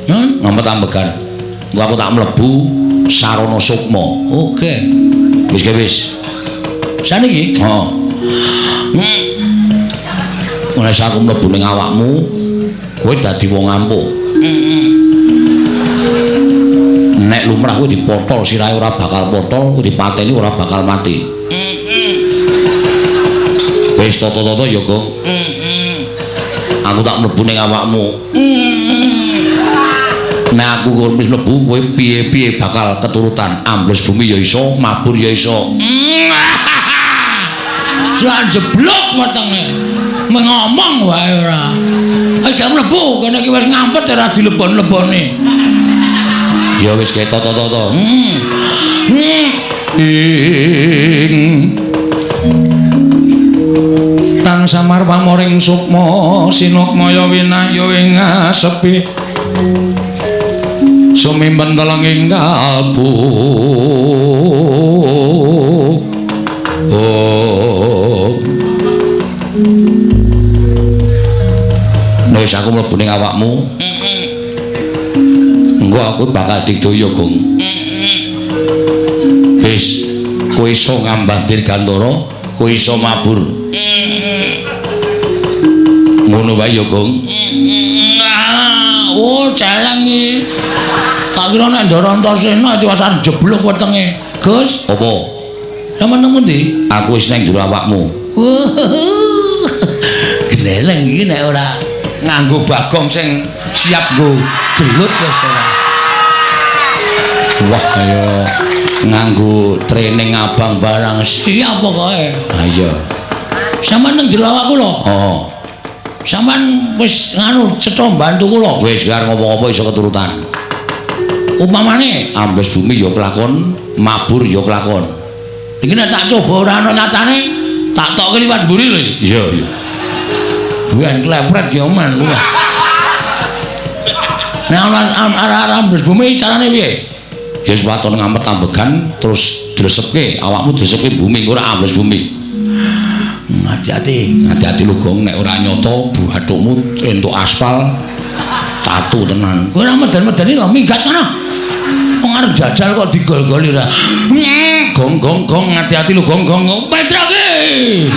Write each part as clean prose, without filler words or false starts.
Ngampet ambegan. Engko aku tak mlebu sarana sukma. Oke. Wis wis. Saniki? Heeh. Nek aku mlebu ning awakmu, kowe dadi wong ampuh. Nek lumrah kowe dipotol sirahe ora bakal potol, kowe dipateni ora bakal mati. Wis toto-toto ya, Gong. Aku tak mlebu ning awakmu. Nek aku wis mlebu kowe piye-piye bakal keturutan. Ambles bumi ya iso, mabur ya iso. Jan jeblok wetenge. Ngomong wae ora. Wis gak mlebu, kene iki wis ngampet ora dilebon-lebone. Ya wis ketok toto-toto. Ing tang samar pamoring sukma sinukmaya winahya ing asepi sumimpen telenging kalbu. Oh. Nek aku mlebu ning awakmu, engko aku bakal digdaya, Gong. Wis, kowe iso ngambah dirgantara, kowe iso mabur. Ngono wae ya, Gong. Oh, celeng iki. Tak kira nek Ndara Antasena diwasan jeblok wetenge. Gus, apa? Sampeyan nang pundi? Aku wis nang jero awakmu. Gleleng iki nek ora nganggo bagong sing siap nggo gelut wis ora. Wah, kaya nganggo training abang barang siap pokoke. Ha iya. Sampeyan nang jero awakku lho. Heeh. Sampeyan wis nganu cetha mbantu kula. Wis arep ngopo-ngopo iso keturutan. Upamane ambles bumi ya kelakon, mabur ya kelakon. Iki nek tak coba ora ana nyatane, tak tokke liwat mburi lho. Iya, iya. Ben klepret ya men kuwi. Nek ana arah-arah ambles bumi carane piye? Ya wis waton ngamet ambegan terus dresepke, awakmu dresepke bumi ora ambles bumi. Hati-hati, hati-hati lho Gong, nek ora nyata buhathukmu entuk aspal tatu tenan. Kowe ora meden-medeni to minggat ngono. Wong arep jajal kok digol-goli ora. Gong gong gong, hati-hati lho Gong gong. Petroke.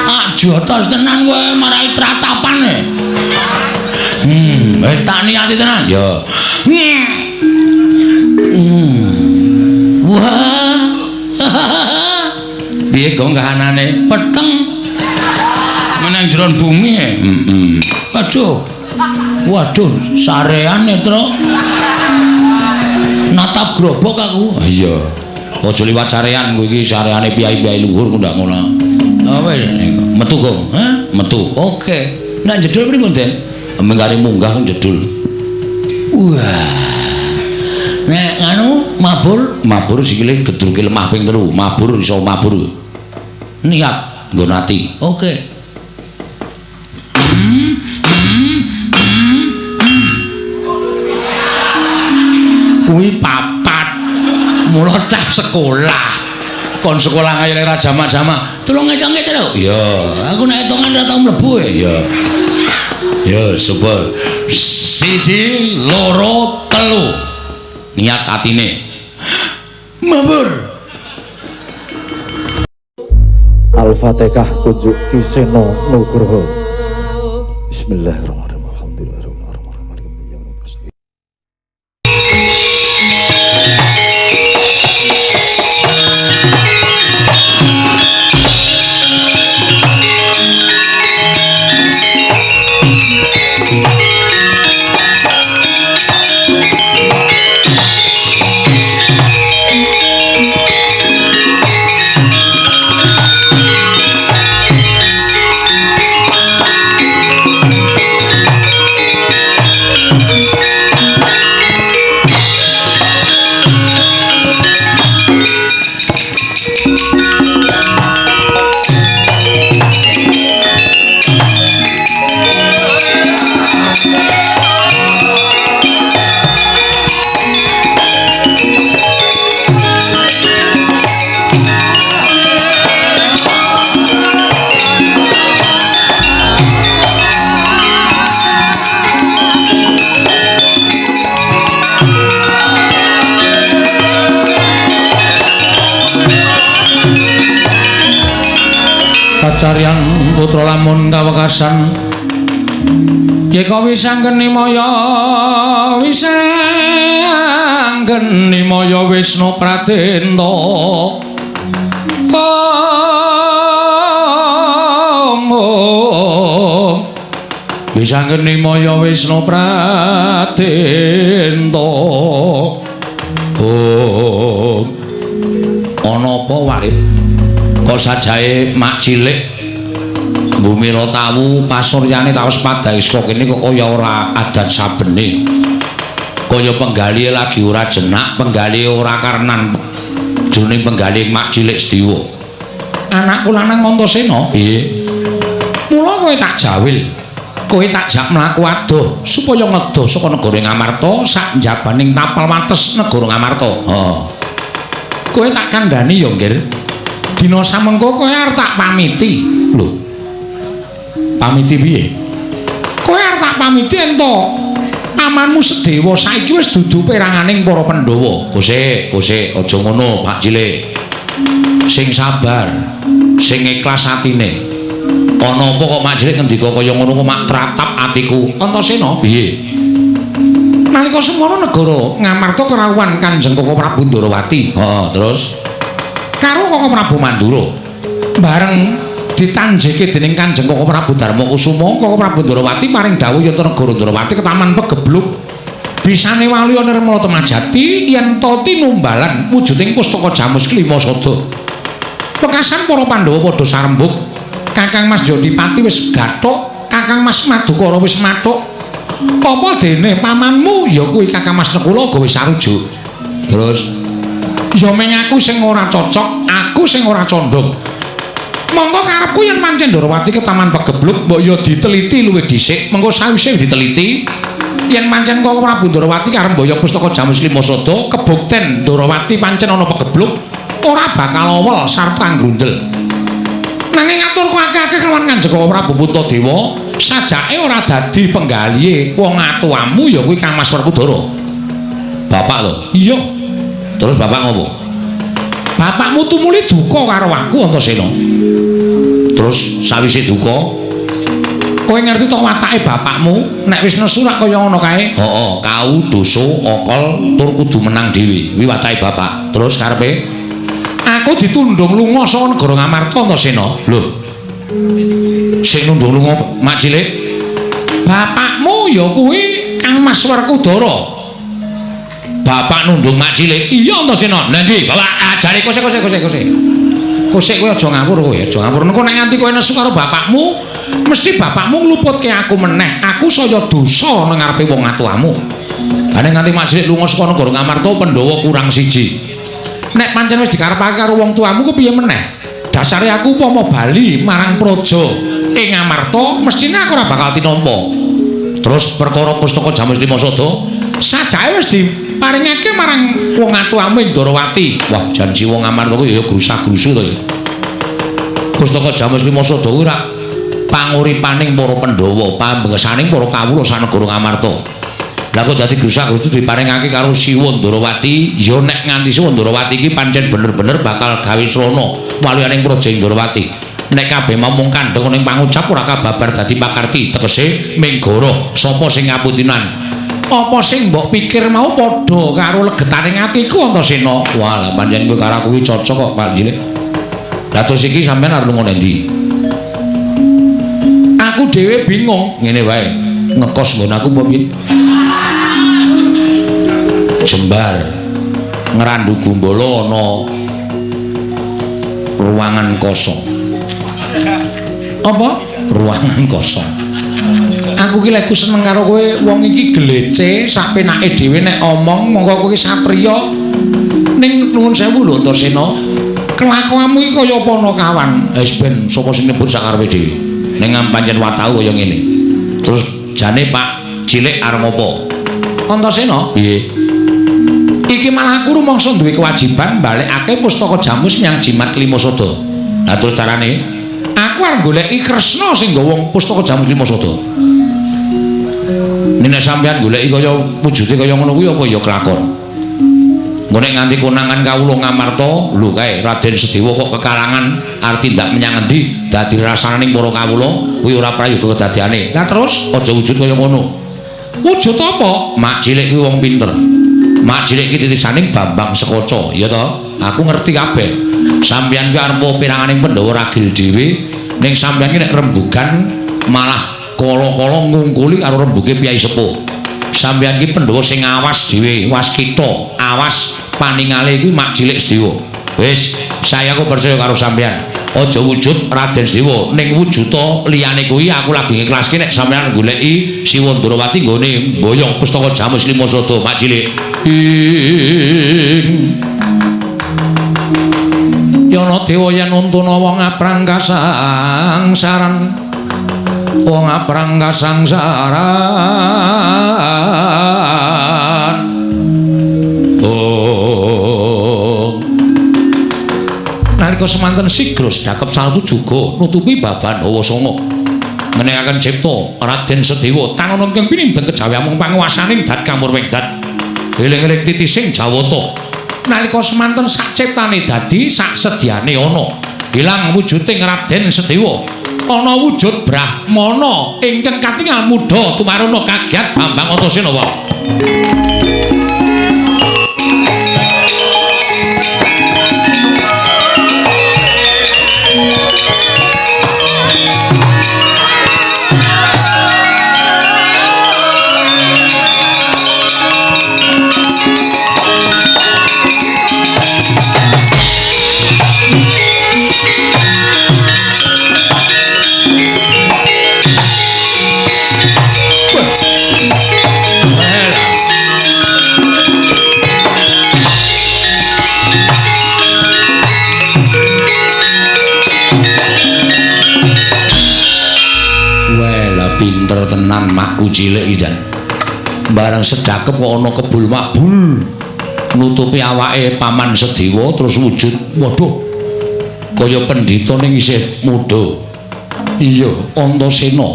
Ah jotos tenan kowe marai tratapan e. Wis tak niati tenan. Ya. Wah. Piye Gong kahanane? Peteng. Menang jero bumi e. Heeh. Waduh. Waduh, sareane, Truk. Natap grobok aku. Ha iya. Aja liwat sarean kowe iki, sareane piyai-piyai luhur ndak ngono. Ah wis, metu Gong. Hah? Metu. Oke. Nek jedul pripun, Den? Mengkare munggah jedul. Wah. Nek nganu mabur, mabur sikile gedruke lemah ping 3, mabur iso mabur. Niat nggo ati. Oke. Kuwi papat. Mula cah sekolah. Kon sekolah kaya ora jamak-jamak. Tulung ngetonge lho. Iya. Aku nek hitungan ora tau mlebu e. Iya. Ya, coba. 1 2 3. Niat atine. Mabur. Al-Fatihah kunjuk Ki Seno Nugroho. Bismillahirrahmanirrahim. Alhamdulillahirabbil alamin. Kacaryan putra lamun kawekasan Yeka wisanggeni maya wisanggeni maya Wisnu Pradenta. Om wisanggeni maya Wisnu Pradenta. Om ana apa Walid? Kok sajae mak cilik Bumila tawu pasuryane tawes padaiska kene kok kaya ora adat sabene. Kaya penggalihe lagi ora jenak, penggalihe ora karenan jroning penggalih mak cilik Sediwa. Anakku lanang Antasena. Piye? Mula kowe tak jawil. Kowe tak jak mlaku adoh supaya ngedoh saka negara Ngamarta sak njabaning tapal wates negara Ngamarta. Heeh. Kowe tak kandhani ya, Nggir. Dina samengko kowe arep tak pamiti. Lho. Pamiti piye? Kowe arep tak pamiti ento pamanmu Sedewa saiki wis dudu peranganing para Pandhawa. Kosek, kosek, aja ngono, Pak Cilik. Sing sabar, sing ikhlas atine. Ana apa kok Mak Cilik ngendika kaya ngono kok mak tratap atiku. Antasena, piye? Nalika semono negara Ngamarta kerawuhan Kanjeng Koko Prabu Ndorowati. Heeh, terus karo Koko Prabu Mandura. Bareng ditanjeke dening Kanjeng Koko Prabu Darmakusuma, Koko Prabu Ndorowati paring dawuh yen negara Ndorowati ketaman pegebluk. Bisane waluya nirmala temajati yen ta tinumbalan wujuding pustaka Jamus Klima Sada. Wekasan para Pandhawa padha sarembug. Kakang Mas Jodipati wis gathuk, Kakang Mas Madukara wis mathuk. Apa dene pamanmu ya kuwi Kakang Mas Nekula uga wis sarujuk. Terus ya meng aku sing ora cocok, aku sing ora condong. Monggo karepku yen pancen Ndorowati ketaman pegebluk mbok ya diteliti luwih dhisik, mengko sawise diteliti yen pancen Koko Prabu Ndorowati karep mboyong pustaka Jamus Lima Sada, kebukten Ndorowati pancen ana pegebluk ora bakal awel sarep kanggrundel. Nanging aturku akeh-akeh kelawan Kanjeng Koko Prabu Puntadewa, sajake ora dadi penggalihe wong atuamu ya kuwi Kang Mas Werkudara. Bapak lho? Iya. Terus bapak ngopo? Bapakmu tumuli duka karo aku Antasena. Terus sawise duka, kowe ngerti to watake bapakmu nek wis nesu rak kaya ngono kae? Heeh, kau dosa akal tur kudu menang dhewe. Kuwi watake bapak. Terus karepe? Aku ditundung lunga saka negara Ngamarta Antasena. Lho. Sing nundung lunga Mak Cilik? Bapakmu ya kuwi Kang Mas Werkudara. Bapak nundung Mak Cilik? Iya Antasena. Lha ndi? Bapak ajare kosek kosek kosek kosek. Kosek kowe aja ngawur kowe, aja ngawur. Engko nek nganti kowe nesu karo bapakmu, mesti bapakmu ngluputke aku meneh. Aku saya dosa nang ngarepe wong atuamu. Lah nek nganti Mak Cilik lunga saka negara Ngamarta, Pandhawa kurang siji. Nek pancen wis dikarepake karo wong tuamu ku piye meneh? Dasare aku upama bali marang praja ing Ngamarta, mestine aku ora bakal tinampa. Terus perkara pustaka Jamus Lima Sada sajake wis diparingake marang wong atuamu ing Ndorowati. Wah, janji wong Ngamarta kuwi ya grusa-grusu to ya. Pustaka Jamus Lima Sada kuwi rak panguripaning para Pandhawa, pambengesaning para kawula sanegara Ngamarta. Lah kok dadi grusa-grusu diparingake karo Siwa Ndorowati, ya nek nganti Siwa Ndorowati iki pancen bener-bener bakal gawe srana waluyaning praja Ndorowati. Nek kabeh mau mung kandheng ning pangucap ora kababar dadi pakarti, tegese minggara sapa sing ngaputinan. Apa sing mbok pikir mau padha karo legetaning atiku Antasena? Wah, lah pancen kowe karo aku iki cocok kok, Pak Cilik. Lah terus iki sampean arep lunga nendi? Aku dhewe bingung, ngene wae. Ngekos nggon aku apa piye? Jembar Ngrandu Gumbala ana ruangan kosong. Apa? Ruangan kosong. Aku ki lek seneng karo kowe, wong iki glece sak penake dhewe nek omong, monggo kowe ki satriya. Ning nuwun sewu lho Antasena. Kelakuanmu iki kaya apa ana kawan? Wis ben sapa sing nyebut sakarepe dhewe. Ning pancen wataku kaya ngene. Terus jane Pak Cilik arep ngopo? Antasena, piye? Iki malah aku rumangsa duwe kewajiban balekake pustaka Jamus menyang Jimat Lima Sada. Lah terus carane? Aku arep goleki Kresna sing nggawa pustaka Jamus Lima Sada. Nek sampean goleki kaya wujude kaya ngono kuwi apa ya kelakon. Engko nek nganti konangan kawula Ngamarta, lho kae Raden Sedewa kok kekalangan Arep tindak menyang endi dadi rasane ning para kawula kuwi ora prayoga kedadiane. Lah terus aja wujud kaya ngono. Wujud apa? Mak cilik kuwi wong pinter. Mak cilik iki titisaning Bambang Sekoco, ya toh? Aku ngerti kabeh. Sampeyan kuwi arep piranganing Pandhawa ragil dhewe, ning sampeyan ki nek rembugan malah kala-kala ngungkuli karo rembuge Kyai Sepuh. Sampeyan ki Pandhawa sing awas dhewe, waskita, awas paningale kuwi mak cilik Sedewa. Wis, saya aku percaya karo sampeyan. Aja wujud Raden Sedewa, ning wujuda liyane kuwi aku lagi ngiklaske nek sampeyan goleki Siwa Ndrawati nggone mboyong pustaka Jamus Lima Sada mak cilik. Ing Yana dewa yen untuna wong aprang kasangsaran, wong aprang kasangsaran. Oh. Nalika semanten sigra sedakep saltu juga nutupi baban hawa sanga. Ngenekaken cipta Raden Sedewa tanana ingkang pinindeng kejawi amung panguwasaning dat kamurwengdat. Eling-eling titising Jawata. Nalika semanten sak ciptane dadi sak sedyane ana. Ilang wujuding Raden Sedewa. Ana wujud Brahmana ingkang katingal mudha tumaruna kagiat Bambang Antasena. Pinter tenan makku cilik iki jan. Bareng sedakep kok ana kebul makbul nutupi awake Paman Sedewa terus wujud. Waduh. Kaya pendhita ning isih muda. Iya, Antasena.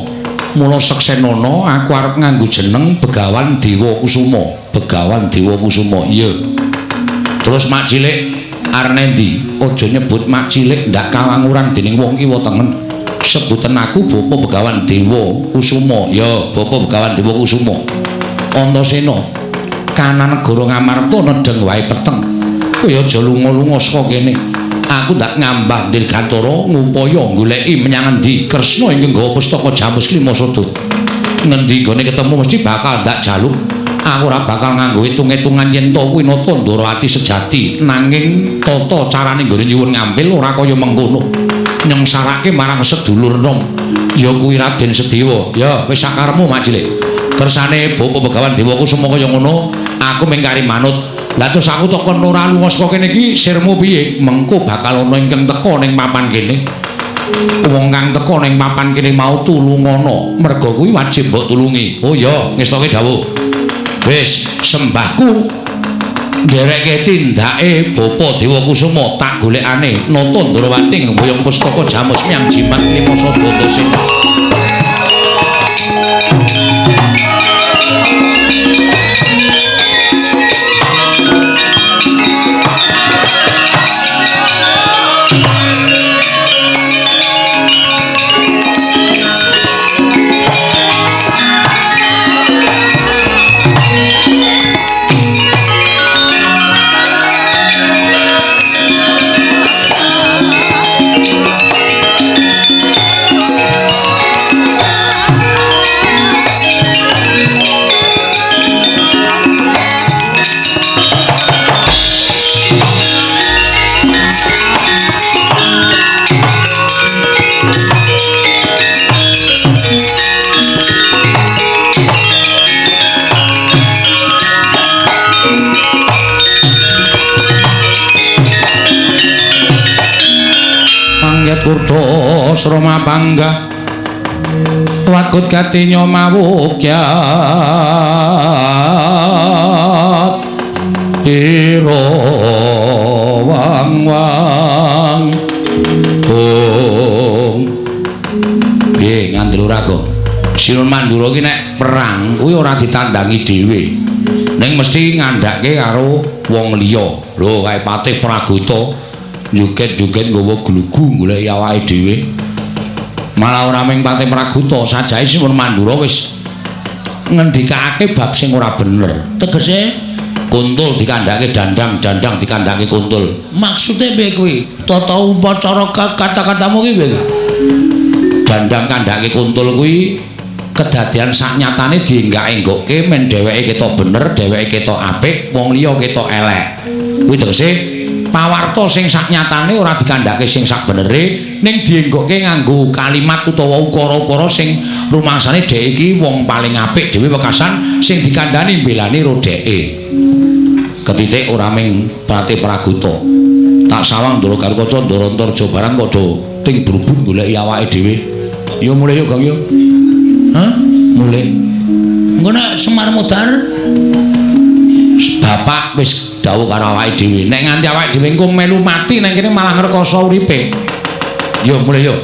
Mula seksenana aku arep nganggo jeneng Begawan Dewa Kusuma. Begawan Dewa Kusuma. Iya. Terus mak cilik arep endi? Aja nyebut mak cilik ndak kawanguran dening wong kiwa tengen. Sebutan aku Bapak Begawan Dewa Kusuma. Ya, Bapak Begawan Dewa Kusuma. Antasena, kanan negara Ngamarta nedheng wae peteng. Kowe aja lunga-lunga saka kene. Aku ndak ngambah Dirgantara ngupaya goleki menyang endi Kresna ingkang nggawa pustaka Jamus Lima Sada. Ngendi nggone ketemu mesti bakal ndak jaluk. Aku ora bakal nganggo hitung-hitungan yen to kuwi nata Ndrawati sejati, nanging tata carane nggone nyuwun ngampil ora kaya mengkono. Nyengsarake marang sedulur nom ya kuwi Raden Sedewa. Ya wis sakaremu mak cilik. Kersane Bapak Begawan Dewa Kusuma kaya ngono, aku mung kari manut. Lah terus aku tok kon ora lunga saka kene iki sirmu piye? Mengko bakal ana ingkang teka ning papan kene. Wong kang teka ning papan kene mau tulungana, merga kuwi wajib mbok tulungi. Oh iya, ngestoke dawuh. Wis sembahku ndereke tindake Bapak Dewa Kusuma tak golekane nata Ndrawati ngboyong pustaka Jamus Miang Jimat Lima Sada Antasena. Kurda srama panggah wakut katinya mawukyat ira wang wang ong. Piye ngandel ora kok Sinun Mandura ki nek perang kuwi ora ditandangi dhewe, ning mesti ngandhake karo wong liya. Lho kae Patih Pragota Joget-joget nggawa glugu goleki awake dhewe. Malah ora ming Patih Praguta, sajae Sinuwun Mandura wis ngendikake bab sing ora bener. Tegese kuntul dikandhake dandang, dandang dikandhake kuntul. Maksude piye kuwi? Tata upacara kata-katamu ki piye? Dandang kandhake kuntul kuwi kedadian saknyatane dienggak-enggokke men dheweke ketok bener, dheweke ketok apik, wong liya ketok elek. Kuwi tegese pawarta sing saknyatane ora dikandhake sing sakbenere, ning dienggokke nganggo kalimat utawa ukara-ukara sing rumangsane dhek iki wong paling apik dhewe wekasan sing dikandhani mbelani ro dheke. Ketitik ora ming Patih Praguta. Tak sawang Ndara Garukaca, Ndara Antarja barang padha ting brubut goleki awake dhewe. Yo mulih yo Gong yo. Hah? Mulih. Engko nek Semar modar bapak wis dawuh karo awake dhewe. Nek nganti awake dhewe engko melu mati nang kene malah ngrekoso uripe. Yo mulih yo.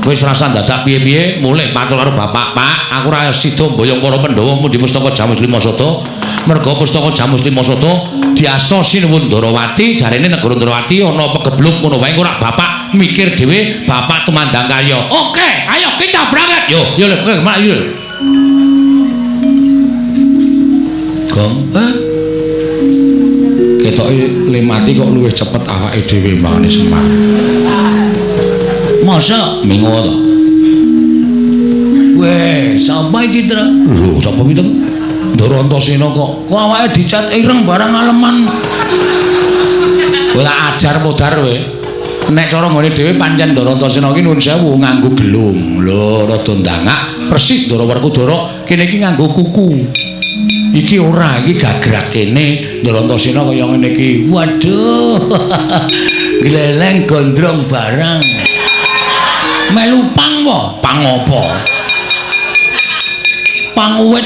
Wis rasa dadak piye-piye, mulih matur karo bapak, "Pak, aku ora sida mboyong para Pandhawa mundhi pustaka Jamus Lima Sada." Merga pustaka Jamus Lima Sada diasta Sinuwun Ndarawati, jarene negara Ndarawati ana pegebluk ngono wae ora bapak mikir dhewe, bapak tumandang karya. Oke, ayo kita berangkat. Yo, yo lho, yo. Gong, ketoke le mati kok luwih cepet awake dhewe mangane Semar. Masa mingo to? Weh, sapa iki, Tru? Lho, sapa iki, Tru? Ndara Antasena kok. Kok awake dicat ireng barang aleman. Kowe tak ajar modar kowe. Nek cara nggone dhewe pancen Ndara Antasena iki nuwun sewu nganggo gelung. Lho, rada ndangak persis Ndara Werkudara kene iki nganggo kuku. Iki ora, iki gagrak kene Ndara Antasena kaya ngene iki. Waduh. Gleleng gondrong barang. Melu pang po? Pang apa? Pang uwit.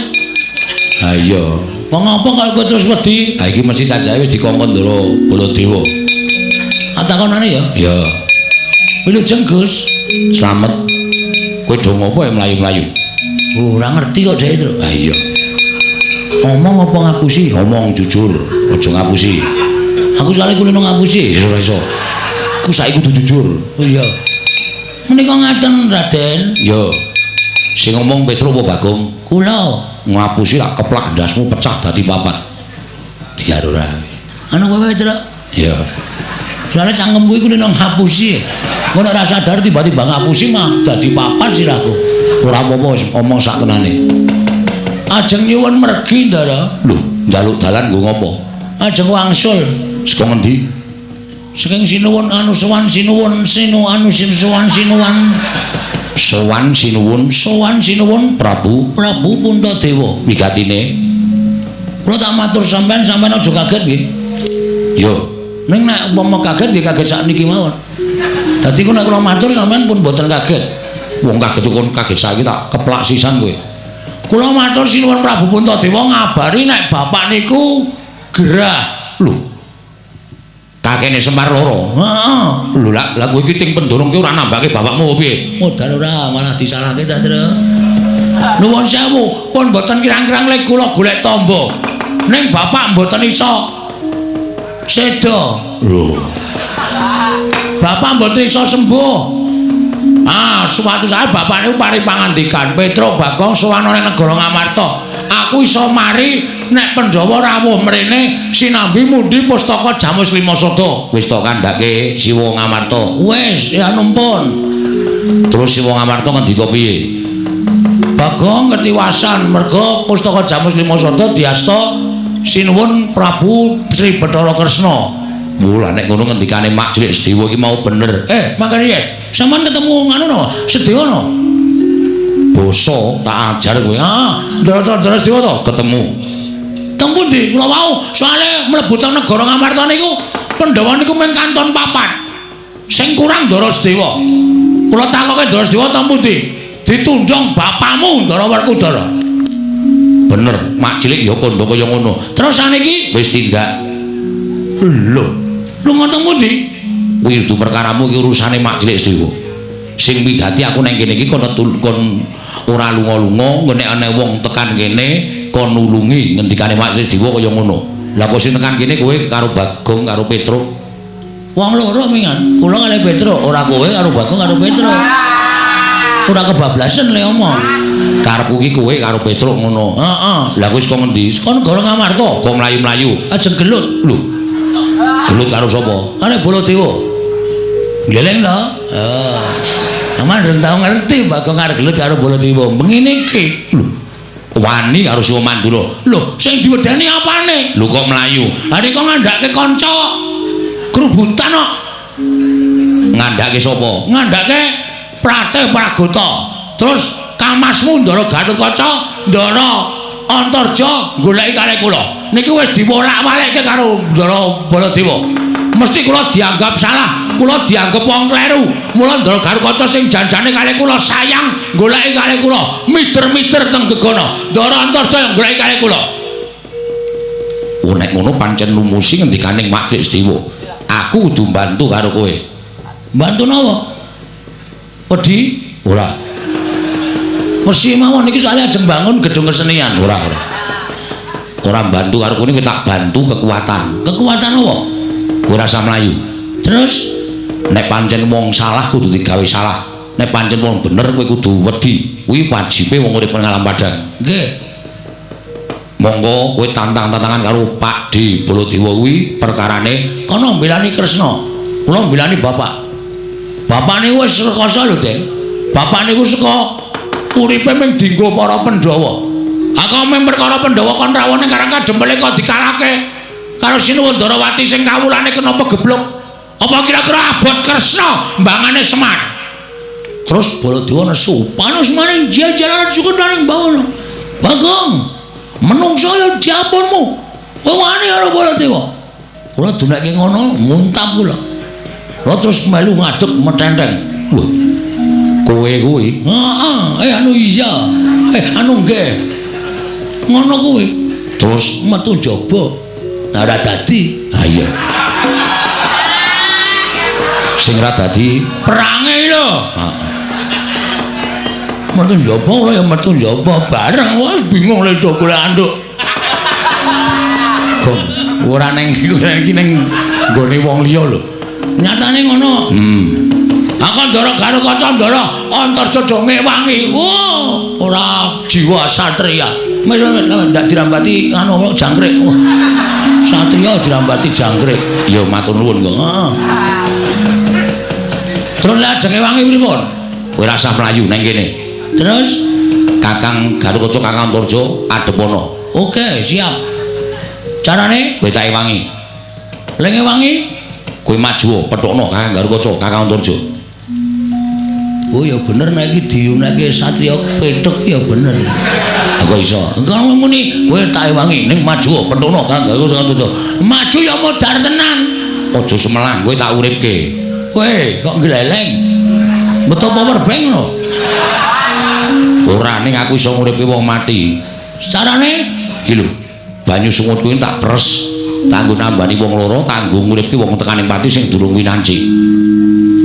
Ha iya. Wong apa kok kowe terus wedi? Ha iki mesti sajae wis dikongkon Ndara Baladewa. Takonane ya? Iya. Wilujeng Gus. Slamet. Kowe do ngopo ya mlayu-mlayu? Ora ngerti kok dhek, Tru. Ha iya. Ngomong apa ngapusi? Ngomong jujur, aja ngapusi. Aku soalé kulino ngapusi. Wis ora iso. Ku saiki kudu jujur. Oh iya. Menika ngaten, Raden. Iya. Sing ngomong Petro apa Bagong? Kula. Ngapusi tak keplak ndasmu pecah dadi papat. Diar ora. Anu kowe, Tru? Iya. Soale cangkemku iku kulino ngapusi. Ngono ora sadar tiba-tiba ngapusi mah dadi papat sirahku. Ora apa-apa wis omong sak tenane. Ajeng nyuwun mergi, Ndara. Lho, njaluk dalan nggo ngopo? Ajeng wangsul. Saka ngendi? Saking sinuwun anu sowan sinuwun sinu anu sowan sinuwan sowan sinuwun sowan sinuwun Prabu Prabu Puntadewa. Wigatine kula tak matur sampean, sampean aja kaget nggih. Yo, ning nek umpama kaget nggih kaget sakniki mawon. Dadi ku nek kula matur sampean pun mboten kaget. Wong kaget kon kaget saiki tak keplak sisan kowe. Kula matur sinuwun Prabu Puntadewa ngabari nek bapak niku gerah. Lho. Kakene Semar loro. Heeh. Lho lak lah kowe iki ting pendorong ki ora nambake bapakmu apa piye? Modal ora malah disalahke ta, Tru. Nuwun sewu, pun mboten kirang-kirang lek kula golek tamba. Ning bapak mboten iso seda. Lho. Bapak mboten iso sembuh. Ah, suatu saat bapak niku paring pangandikan, Petro Bagong sowan ning negara Ngamarta. Aku iso mari nek Pandhawa rawuh mrene sinambi mundhi pustaka Jamus Lima Sada. Wis tok kandhake Siwa Ngamarta. Wis, ya numpun. Terus Siwa Ngamarta ngendika piye? Bagong ketiwasan merga pustaka Jamus Lima Sada diasta sinuwun Prabu Sri Bathara Kresna. Lah nek ngono ngendikane Mak Cilik Sedewa iki mau bener. Mangkane yen sampean ketemu nganu no, Sedewa no. Basa tak ajar kowe. Ah, Ndara-ndara Sedewa to ketemu. Teng pundi? Kula wau soalé mlebu teng negara Ngamarta niku Pandhawa niku mung kanton papat. Sing kurang Ndara Sedewa. Kula takoke Ndara Sedewa teng pundi? Ditundhong bapakmu Ndara Werkudara. Bener, Mak Cilik ya kandha kaya ngono. Terus saniki wis tindak. Lho, lunga teng pundi? Kuwi kudu perkaramu iki urusane Mak Cilik Sedewa. Sing wigati aku nang kene iki kon ora lunga-lunga, nek ana wong tekan kene kon nulungi ngendikane Mak Cilik Sedewa kaya ngono. Lah kok sing tekan kene kowe karo Bagong karo Petruk. Wong loro mingan, kula kalih Petruk, ora kowe karo Bagong karo Petruk. Ora kebablasen le omong. Karepku ki kowe karo Petruk ngono. Heeh. Lah kowe saka ngendi? Saka negara Ngamarta. Kok mlayu-mlayu? Ajeng gelut. Lho. Gelut karo sapa? Karo Baladewa. Gleleng to? Heeh. Aman durung tau ngerti Bagong arep gelut karo Baladewa. Mengene iki. Lho. Wani karo Siwa Mandura. Lho, sing diwedeni apane? Lho kok mlayu? Ha nek ngandhake kanca krubutan kok. Ngandhake sapa? Ngandhake Prate Pragota. Terus kamasmu Ndara Gatotkaca, Ndara Antarja goleki kalih kula. Niki wis diwolak-walikke karo Ndara Baladewa. Mesti kula dianggap salah, kula dianggap wong kleru. Mula Ndara Gatotkaca sing janjane kalih kula sayang goleki kalih kula, mider-mider teng gegana. Ndara Antarja goleki kalih kula. Oh nek ngono pancen lumusi ngendikaning Mak Cik Sediwa. Aku kudu mbantu karo kowe. Mbantu napa? Wedi? Ora. Persi mawon iki soalé ajeng bangun gedung kesenian. Ora, ora. Ora mbantu karo kowe iki tak bantu kekuatan. Kekuatan apa? Kowe rasa mlayu. Terus nek pancen wong salah kudu digawe salah. Nek pancen wong bener kowe kudu wedi. Kuwi wajibe wong urip nang alam padang. Nggih. Monggo kowe tantang-tantangan karo Pak D Baladewa kuwi perkarane kono mbelani Kresna. Kula mbelani bapak. Bapak niku wis rekoso lho, Den. Bapak niku saka uripe mung dienggo para Pandhawa. Aku mung perkara Pandhawa kon rawone karang kadempele kok dikalahke karo Sinuwun Ndarawati sing kawulane kena pegebluk. Apa kira-kira abot Kresna mbangane Semar? Terus Baladewa nesu, panus maring jalaran sukun bawono. Bagong, menungso ya diapunmu. Kowe wani karo Baladewa. Kula dunekke ngono, muntap kula. Kula terus melu ngadeg metenteng. Lho. Kowe kuwi? Heeh, anu iya. Anu nggih. Ngono kuwi. Terus metu njaba. Lah ora dadi. Ha iya. Sing ora dadi perange lho. Heeh. Metu njaba kula ya metu njaba bareng wis bingung lho do golek anduk. Gong, ora ning iki ning nggone wong liya lho. Nyatane ngono. Aku Ndara Gatotkaca Ndara Antarja do ngewangi. Oh, ora jiwa satria. Wis ndak dirambati anu jangkrik. Oh. Satria dirambati jangkrik. Ya matur nuwun kok. Heeh. Terus lajeng ngewangi pripun? Kowe rasah mlayu nang kene. Terus Kakang Gatotkaca Kakang Antarja adhepono. Oke, siap. Carane kowe tak ewangi. Lek ngewangi kowe maju pethukno Kakang Gatotkaca Kakang Antarja. Oh ya bener nek iki diuneke satria pethuk ya bener. Aku iso. Engko muni kowe tak ewangi ning maju pethukno Kakang Gatotkaca Antarja. Maju ya modar tenan. Aja semelang kowe tak uripke. Kowe kok gleleng. Metu power bank lho. Ora ning aku iso nguripke wong mati. Carane iki lho. Banyu sungut kuwi tak pres kanggo nambani wong loro, kanggo nguripke wong tekaning pati sing durung winanci.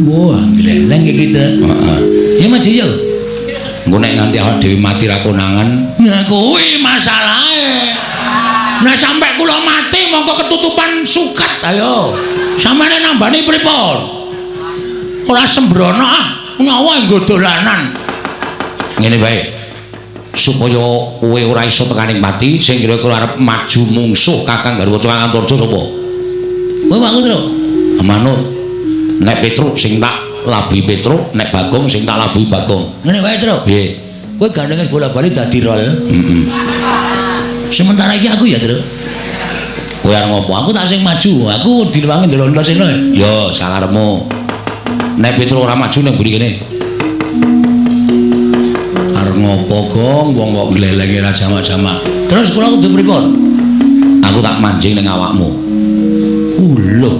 Wah, gleleng iki ta. Heeh. Ya maju yo. Engko nek nganti awak dhewe mati ra konangan. Nah kuwi masalahe. Nek sampe kula mati mongko ketutupan suket ayo. Sampeyan nambani pripun? Ora sembrono ah, nyawa nggo dolanan. Ngene bae. Supaya kowe ora iso tekaning pati, sing kira-kira arep maju mungsuh Kakang Gatotkaca Kakang Antarja sapa? Kowe Pak Putra. Manut. Nek Petruk sing tak labuhi Petruk, nek Bagong sing tak labuhi Bagong. Ngene wae, Truk. Piye? Kowe gandeng wis bola-bali dadi rol. Heeh. Sementara iki aku ya, Truk. Kowe arep ngopo? Aku tak sing maju, aku direwangi ndelok Antasena. Ya, sakarepmu. Nek Petruk ora maju ning mburi kene. Arep ngopo, Gong? Wong kok glelenge ra jamak-jamak. Terus kula kudu pripun? Aku tak manjing ning awakmu. Lho.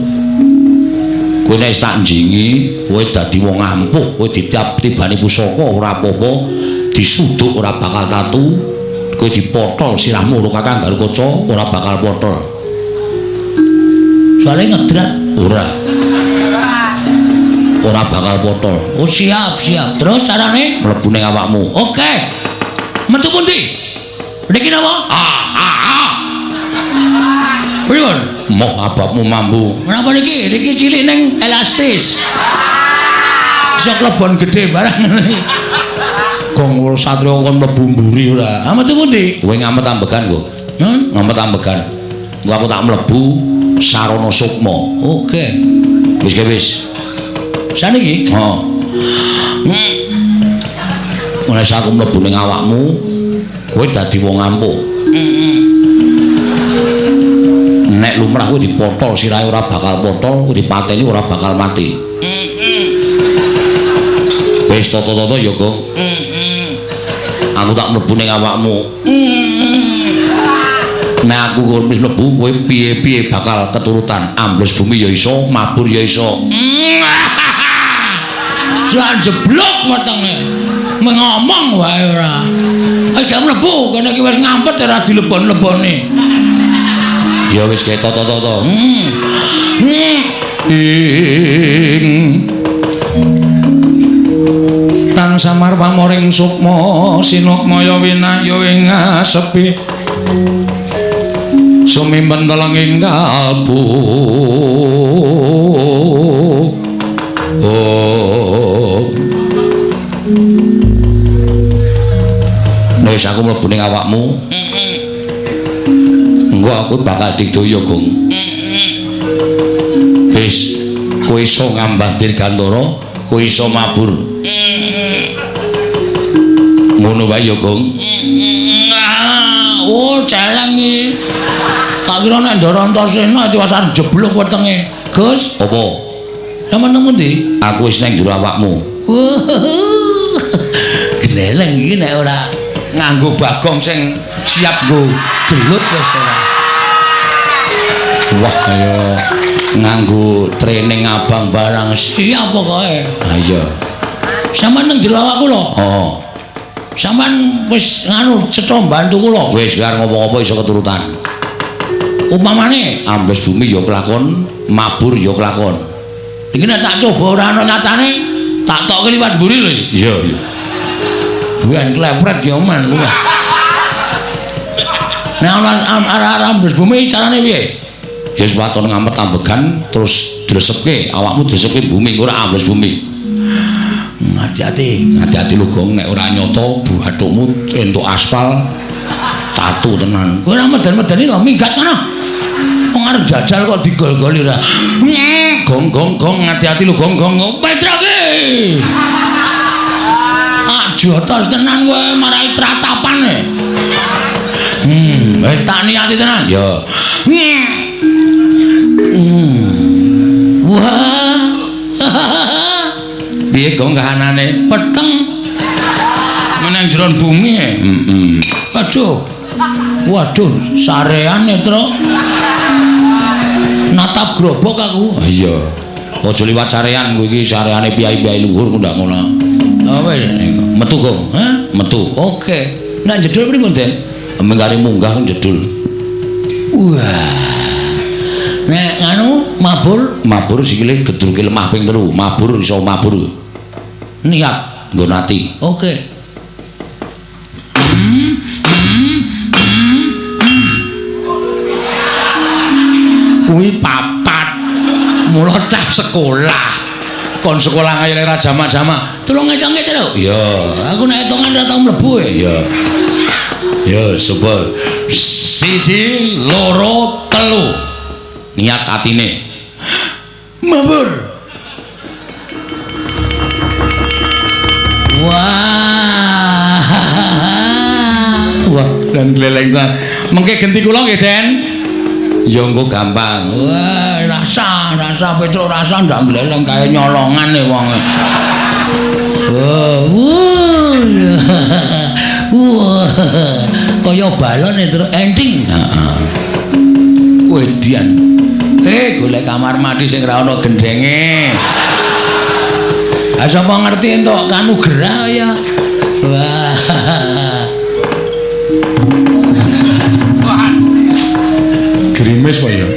Kowe nek wis tak njingi, kowe dadi wong ampuh, kowe ditibani pusaka ora apa-apa, disuduk ora bakal tatu, kowe dipotol sirahmu karo Kakang Gatotkaca ora bakal potol. Soale ngedrak ora. Ora bakal potol. Oh siap, siap. Terus carane mlebu ning awakmu. Oke. Metu pundi? Niki napa? Ah, ah, ah. Pripun? Moh ababmu mambu. Kenapa niki? Niki cilik ning elastis. Iso klebon gedhe barang ngene. Gong satriya kon mlebu mburi ora. Ah metu pundi? Kowe ngamet ambegan kok. Hmm? Ngamet ambegan. Engko aku tak mlebu sarana sukma. Oke. Wis ke wis. Saniki? Heeh. Mulai aku mlebu ning awakmu, kowe dadi wong ampuh. Nek lumrah kowe dipotol sirahe ora bakal potol, kowe dipateni ora bakal mati. Wis toto-toto ya, Gong. Aku tak mlebu ning awakmu. Nek aku wis mlebu kowe piye-piye bakal keturutan. Ambles bumi ya iso, mabur ya iso. Jan jeblok wetenge. Mengomong wae ora. Wis gak mlebu, kene iki wis ngampet ora dilebon-lebone. Ya wis gawe toto-toto. Ing tan samar pamoring sukma sinukmaya winahya ing asepi sumimpen telenging kalbu. Oh. Nek aku mlebu ning awakmu, engko aku bakal digdaya, Gong. Wis, kowe iso ngambah dirgantara, kowe iso mabur. Ngono wae ya, Gong. Oh, celeng iki. Tak kira nek Ndara Antasena diwasan jeblok wetenge. Gus, apa? Sampeyan nang pundi? Aku wis nang jero awakmu. Gleleng iki nek ora nganggo bagong sing siap nggo gelut wis ora. Wah, kaya nganggo training abang barang siap pokoke. Ha iya. Sampeyan nang jero awakku lho. Heeh. Sampeyan wis nganu cetha mbantu kula. Wis arep ngopo-ngopo iso keturutan. Upamane ambles bumi ya kelakon, mabur ya kelakon. Iki nek tak coba ora ana nyatane, tak tokke liwat mburi lho. Iya, iya. Ben klepret ya men kuwi. Nek ana arah-arah ambles bumi carane piye? Ya wis waton ngamet ambegan terus dresepke, awakmu dresepke bumi ora ambles bumi. Hati-hati, hati-hati lho Gong, nek ora nyata buhathukmu entuk aspal tatu tenan. Kowe ora meden-medeni to, minggat kono. Wong arep jajal kok digol-goli ora. Gong gong gong, hati-hati lho Gong gong. Petrake. Ah jotos tenan kowe marai tratapane. Wis tak niati tenan. Ya. Wah. Piye Gong kahanane? Peteng. Menang jero bumi. Heeh. Aduh. Waduh, sareane, Truk. Natap grobok aku. Iya. Aja liwat sarean kowe iki, sareane piyai-piyai luhur ndak ngono. Ah wis, metu Gong. Hah? Metu. Oke. Nek jedul pripun, Den? Mengkare munggah jedul. Wah. Nek nganu mabur, mabur sikile gedruke lemah ping 3, mabur iso mabur. Niat nggo ati. Oke. Kuwi papat. Mula cah sekolah. Kon sekolah kaya ora jamak-jamak. Tulung ngeconge lho. Iya, aku nek hitungan ora tau mlebu e. Iya. Ya, sapa? 1 2 3. Niat atine. Mabur. Wah. Wah, dan gleleng ta. Mengke genti kula nggih, Den. Ya engko gampang. Wah, rasa Petruk rasa ndak gleleng kae nyolongan e wonge. Wah. Wah. Kaya balon e terus enting. Heeh. Wedian. Golek kamar mandi sing ora ana gendenge. Ha sapa ngerti entuk kanugrah ya. Wah. Gerimis kok ya.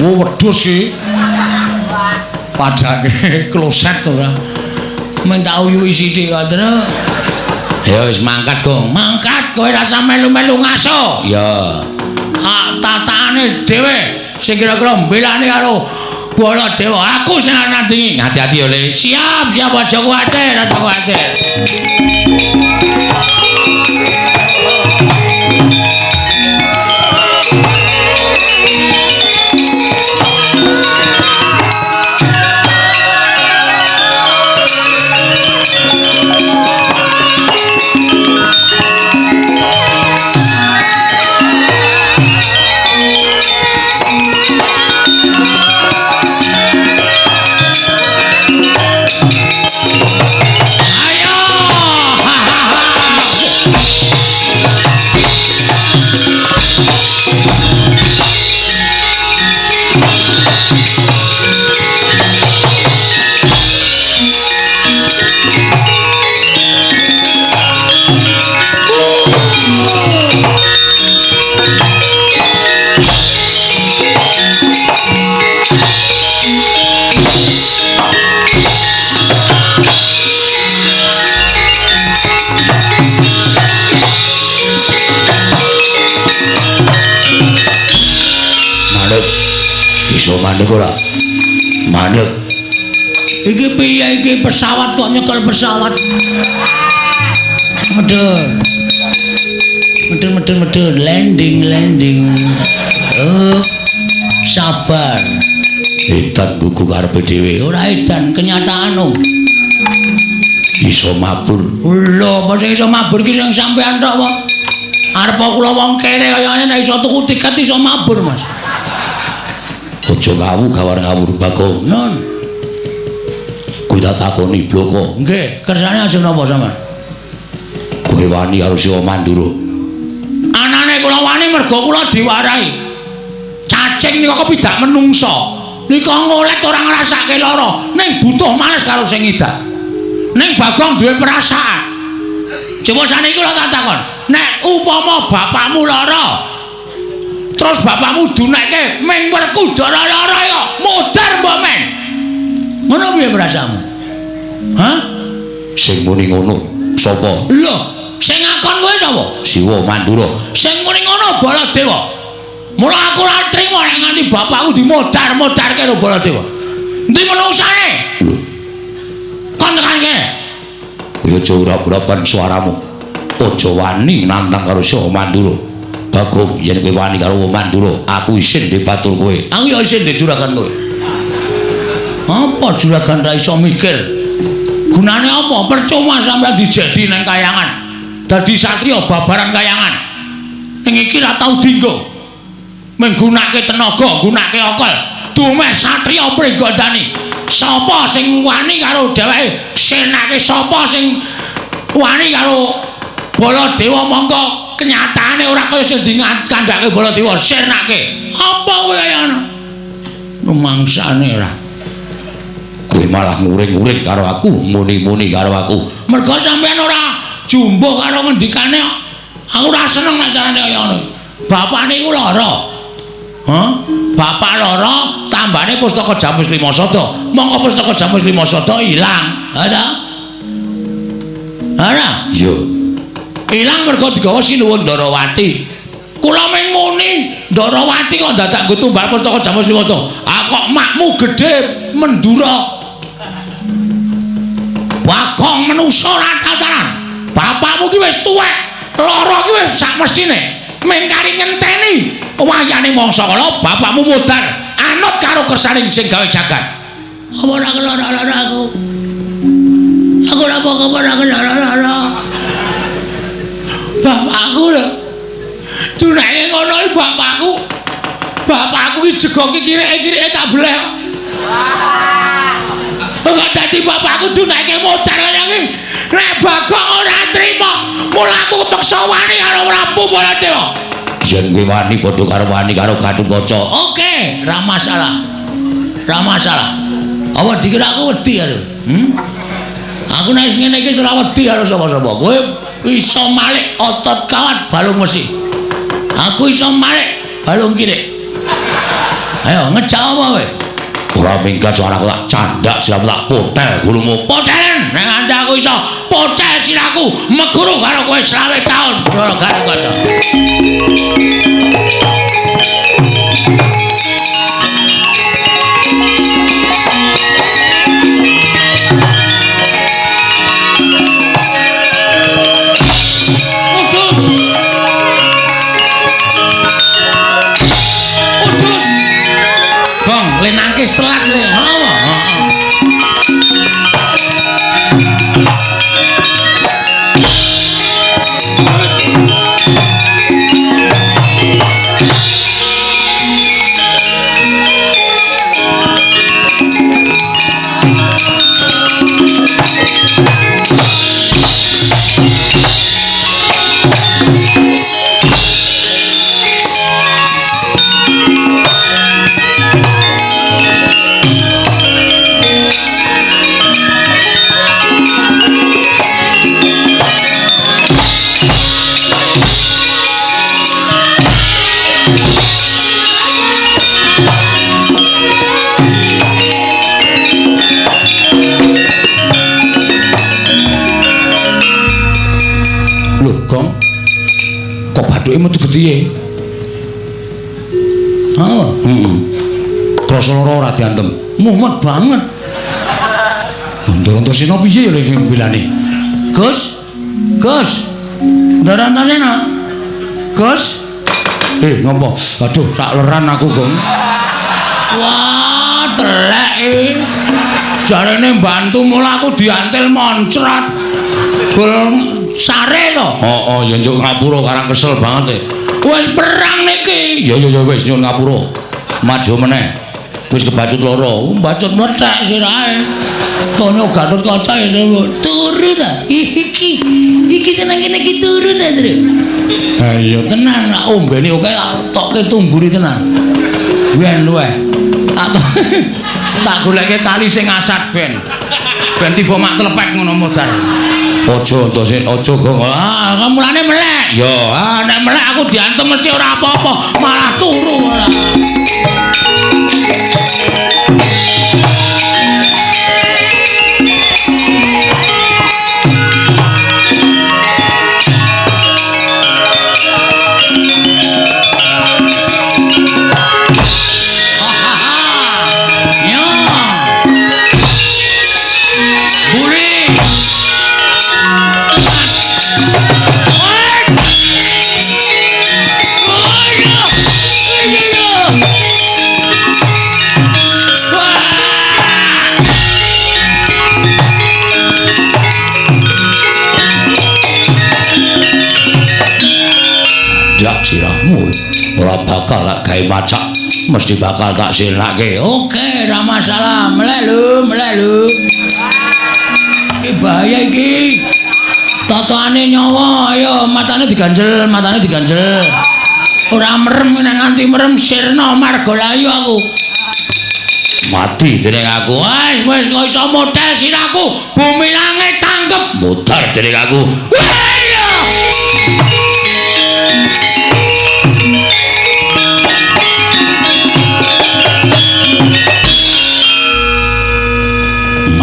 Oh, wedhus iki. Padake kloset ora. Men tak uyuhi sithik kok, Truk. Ya wis mangkat, Gong. Mangkat. kowe rasa melu-melu ngaso. Ya. Hak tatane dhewe sing kira-kira mbelani karo Baladewa. Aku sing nandingi. Hati-hati ya, Le. Siap, siap aja kuwatir, aja kuwatir. Iso mandek ora? Mandek. Iki piye iki pesawat kok nyekel pesawat? Medun. Medun medun medun landing landing. Oh, sabar. Edan gugu karepe dhewe. Ora edan kenyataan om. Iso mabur. Lho, apa sing iso mabur iki sing sampean tok apa? Arep kula wong kere kaya ngene nek iso tuku tiket iso mabur, Mas. Aja ngawu gawar ngawur Bagong. Nun. Kuwi tak takoni bloko. Nggih, kersane aja napa sampean? Kowe wani karo Siwa Mandura. Anane kula wani mergo kula diwarahi. Cacing nika kepidak menungsa. Nika ngolet ora ngrasake lara, ning butuh males karo sing ngidak. Ning Bagong duwe perasaan. Coba saniki kula tak takon, nek upama bapakmu lara, terus bapakmu dunekke ming werkudara lara ya modar mbok men. Ngono piye perasaanmu? Hah? Sing muni ngono sapa? Lho, sing ngakon kowe sapa? Siwa Mandura. Sing muni ngono Baladewa. Mula aku ora trimo nek nganti bapakku dimodar-modarke karo Baladewa. Endi menungsane? Lho. Kon tekan kene. Kowe aja ura-urapan suaramu. Aja wani nantang karo Siwa Mandura. Bagong, yen kowe wani karo Mandura, aku isin dibatul kowe. Aku ya isin di juragan kowe. Apa juragan ra iso mikir? Gunane apa? Percuma sampeyan dijadi nang kayangan. Dadi satriya babaran kayangan. Ning iki ra tau dinggo. Menggunakake tenaga, nggunakake akal. Dumeh satriya Pringgondani. Sapa sing wani karo dheweke? Senake sapa sing wani karo Baladewa mongko kenyataane ora kaya sing dikandhake Baladewa sirnake. Apa kowe kaya ngono? Rumangsane ora. Kowe malah nguring-nguring karo aku, muni-muni karo aku. Mergo sampeyan ora jumbuh karo ngendikane. Aku ora seneng nek carane kaya ngono. Bapakne iku lara. Hah? Bapak lara, tambane pustaka Jamus Lima Sada. Mongko pustaka Jamus Lima Sada ilang. Ha ta? Ora? Iya. Ilang mergo digawa Sinuwun Ndarawati. Kula ming muni Ndarawati kok dadak nggo tumbal pustaka Jamus Lima Sada. Ah kok makmu gedhe Mendura. Bagong menungsa ora tataran. Bapakmu ki wis tuwek, lara ki wis sak mestine. Ming kari ngenteni wayane mangsa kala bapakmu modar anut karo kersane sing gawe jagat. Apa ora kelara-lara aku? Aku ora apa-apa ora kelara-lara. Bapakku lho. Dunake ngono iki bapakku. Bapakku iki jegoke kireke-kireke tak bleh. Kok dadi bapakku dunake modar kaya iki. Nek Bagong ora trima, mula aku kepeksa wani karo Prabu Baladewa. Yen kowe wani padha karo wani karo Gatotkaca. Oke, ra masalah. Ra masalah. Apa dikira aku wedi ya? Hmm? Aku nek ngene iki ora wedi karo sapa-sapa. Kowe iso malik otot kawat balung wesi. Aku iso malik balung kirik. Ayo ngejak apa kowe? Ora minggat suaraku tak candak siramu tak potel gulumu. Potelen nek nganti aku iso potel siraku meguru karo kowe 20 taun. Ndara Gatotkaca. Nangkis telat le. Heeh. Bathuke metu gedhiye. Heeh. Heeh. Krasa lara ora diantem. Mumet banget. Ndara-Antasena piye ya lek bilane? Gus. Gus. Ndara-Antasena. Gus. Ngopo? Aduh, sak leran aku, Gong. Wah, telek iki. Jarene mbantu mula aku diantil moncrat. Bol sare to. Heeh, ya njuk ngapura karang kesel banget e. Wis perang niki. Ya ya ya wis nyuwun ngapura. Maju meneh. Wis kebacut loro, bacut mlethek sirahe. Tonyo Gatotkaca turu ta. Iki. Iki seneng kene iki turu ta, Tru. Ha iya tenan nak ombene oke tokke tungguri tenan. Ben luweh. Tak goleke tali sing asat ben. Ben tiba mak tlepek ngono modar. Aja Antasena, aja Gong. Ah, mulane melek. Ya, ah nek melek aku diantem mesti ora apa-apa, malah turu ora. Sirahmu ora bakal tak gawe macak, mesti bakal tak silake. Oke, ora masalah. Melek lho, melek lho. Iki bahaya iki. Totone nyawa, ayo matane diganjel, matane diganjel. Ora merem nek nganti merem sirna margalayu aku. Mati dening aku. Wis wis kok iso model sirahku. Bumi langit tangkep. Mutar dening aku.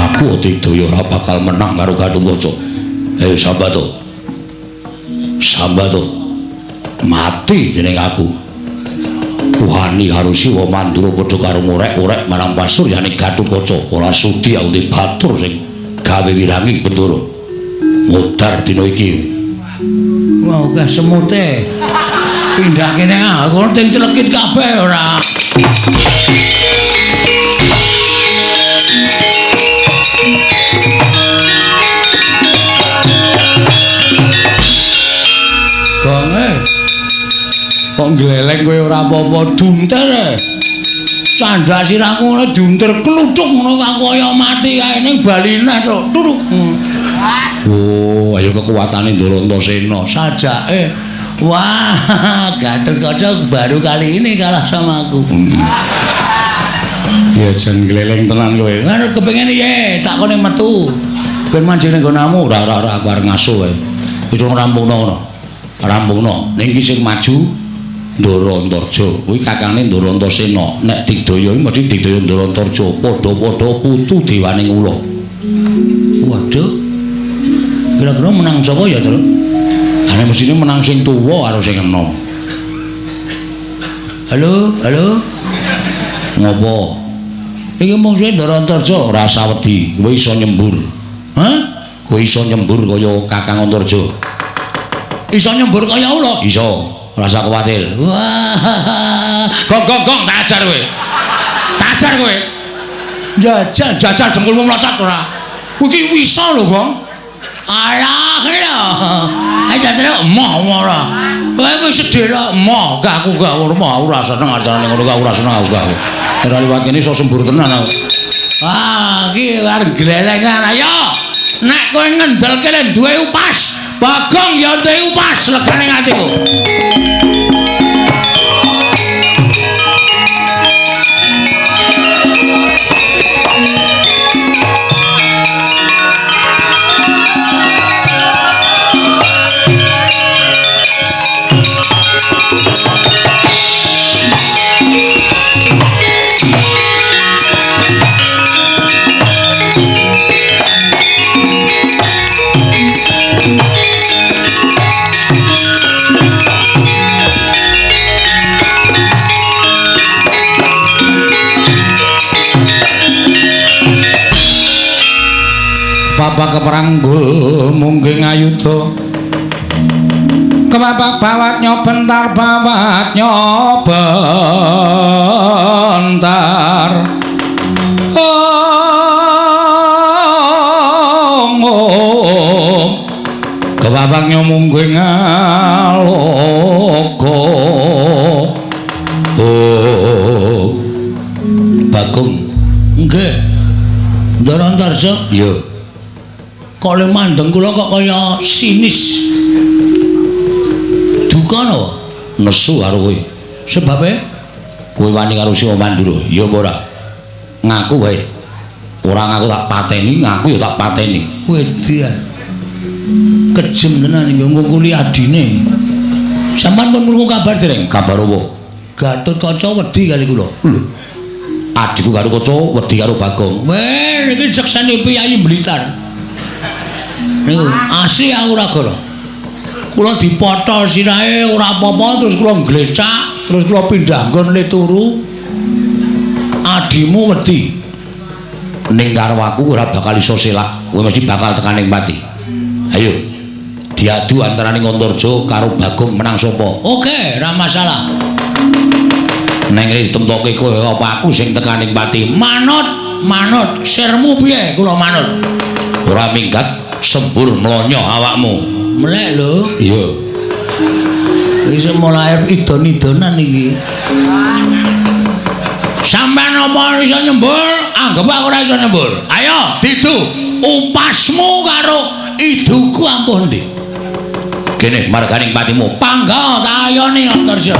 Aku Digdaya ora bakal menang karo Gatotkaca. Hei Sambato. Sambato. Mati dening aku. Wani karo Siwa Mandura padha karo ngorek-orek marang pasuryane Gatotkaca. Ora sudi aku batur sing gawe wirangi Bendara. Modar dina iki. Wah, akeh semute. Pindah kene aku ting celekit kabeh ora. Gonge. Kok gleleng kowe ora apa-apa dunter. Candha sirahku ngono dunter kluthuk ngono aku kaya mati kae ning baline truk. Tutuk. Oh, ayo kekuatane Ndara Antasena sajake. Wah, Gatotkaca baru kali ini kalah sama aku. Ya jan gleleng tenan kowe. Ngono kepengin piye? Tak kone metu. Ben manjing ning nggonamu ora ora ora aku arep ngaso wae. Itu rampungno ngono. Rampungno. Ning iki sing maju Ndara Antarja. Kuwi kakangne Ndara Antasena. Nek Digdaya iki mesti Digdaya Ndara Antarja, padha-padha putu dewaning ula. Waduh. Kira-kira menang sapa ya, Tru? Ana mestine menang sing tuwa karo sing enom. Halo, halo. Ngopo? Iki mungsuhe Ndara Antarja ora usah wedi, kowe iso nyembur. Hah? Kowe iso nyembur kaya Kakang Antarja. Iso nyembur kaya ula? Iso. Ora usah kuwatir. Wah. Gong gong gong tak ajar kowe. Tak ajar kowe. Jajal jajal dengkulmu mlocot ora. Kowe iki wisa lho, Gong. Alah lho. Ayo jajal emoh ora. Kowe wis sedhela emoh, gak aku gak ora mau ora seneng acarane ngono gak ora seneng aku gak. Ora liwat kene iso sembur tenan aku. Ah, iki arep glelengan ayo. Nek kowe ngendelke nek duwe upas, Bagong ya duwe upas legane atiku. Bapak keperanggul mungging ayuda. Kebapak bawat nyobentar bawat nyobentar. Om om. Kebapak nyomungging aloka. Oh. Bagong. Nggih. Ndara Antarja? Iya. Kok le mandeng kula kok kaya sinis. Duka napa? Nesu karo kowe. Sebabe kowe wani karo Siwa Mandura. Ya apa ora? Ngaku wae. Ora ngaku tak pateni, ngaku ya tak pateni. Wedan. Kejem tenan iki ngungkuli adine. Sampeyan pun krungu kabar dereng? Kabar apa? Gatotkaca wedi kali kula. Lho. Adhiku Gatotkaca wedi karo Bagong. Weh, iki sekseni piyayi Blitar. Niku asli aku ora goro. Kula dipotol sirahe ora apa-apa terus kula nglecak, terus kula pindah nggon le turu. Adimu wedi. Ning karo aku ora bakal iso selak, kowe mesti bakal tekan ning pati. Ayo. Diadu antaraning Antarja karo Bagong menang sapa? Oke, ora masalah. Neng ditemtoke kowe apa aku sing tekan ning pati? Manut, manut. Sirmu piye? Kula manut. Ora minggat. Sembur mlonyoh awakmu. Melek lho. Iya. Iki mulai idon-idonan iki. Sampeyan apa iso nyembur? Anggep aku ora iso nyembur. Ayo, didu. Upasmu karo iduku ampuh ndi? Kene marganing patimu. Pangga tak ayoni Antarja.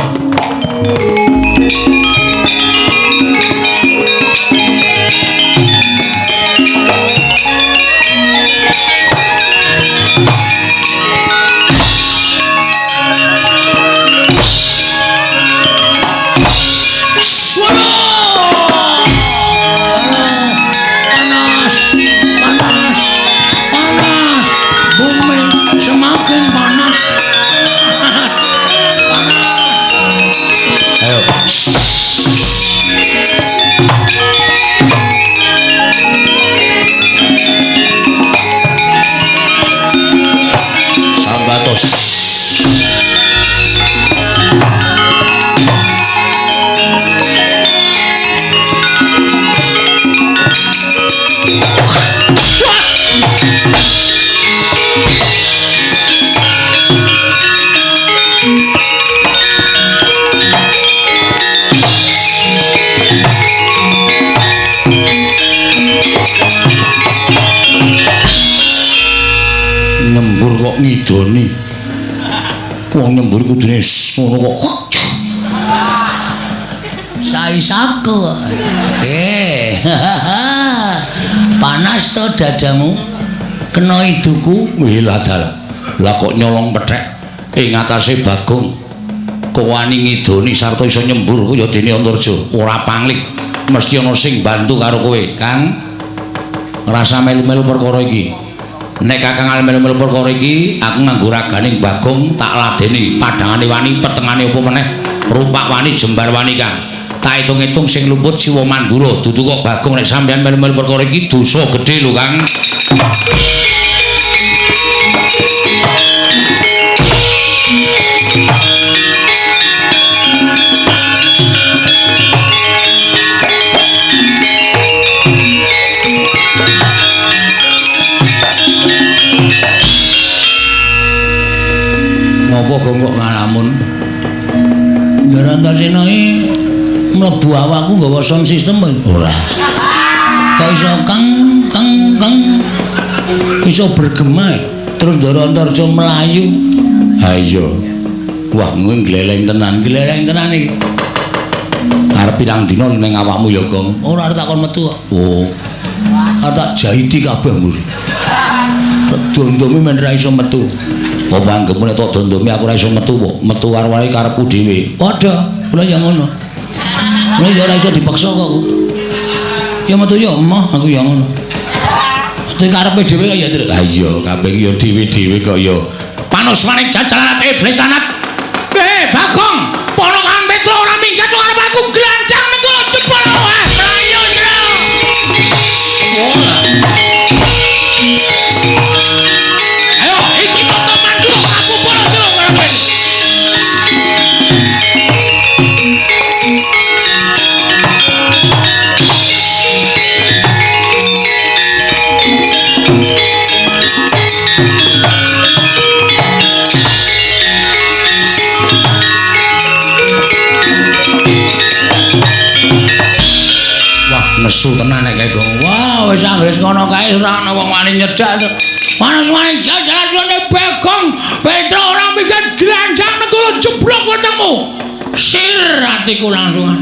Nyembur kok ngidoni. Wong nyembur kudune ngono kok. Saisaku. Panas to dadamu? Kena iduku. Wih lah dalah. Lah kok nyolong pethek ing atase Bagong. Kowe wani ngidoni sarta iso nyembur kaya dene Antarja. Ora pangling. Mesti ana sing bantu karo kowe, Kang. Rasa melu-melu perkara iki. Nek Kakang arep melu-melu perkara iki, aku nganggo raganing Bagong tak ladeni padhangane wani, petengane apa meneh, rupak wani, jembar wani, Kang. Tak hitung-hitung sing luput Siwa Mandura, dudu kok Bagong nek sampeyan melu-melu perkara iki dosa gedhe lho, Kang. Ngopo kok ngalamun? Ndara Antasena iki mlebu awakku nggawa sound system ora. Kok iso kang kang kang iso bergema terus Ndara Antarja mlayu. Ha iya. Wah, kowe gleleng tenan, gleleng tenan iki. Arep pirang dina ning awakmu ya, Gong? Ora arep takon metu kok. Oh. Arep tak jahiti kabeh, Mbur. Dondomi men ra iso metu. Apa anggepmu nek tok dondomi aku ora iso metu kok. Metu karo-karo karepku dhewe. Padha, kula ya ngono. Kula ya ora iso dipaksa kok. Ya metu ya emoh aku ya ngono. Metu karepe dhewe kok ya, Tru. Ha iya, kabeh ya dhewe-dhewe kok ya. Panusmaning jajalan iblis lanat. Bagong, ponokan Petro ora minggat sok arep aku glancang mengko jebol wae. Ayo, Tru. Ora. Ayo, iki foto Mandura aku polo Tru karo kowe. Wah, nesu tenan nek kae, Gong. Wah, wis anggere ngono kae ora ana wong wani nyedak. Manus-manus jajalan suwane Bagong, Petro ora minggat glandang negara jeblok wetengmu. Sir atiku langsungan.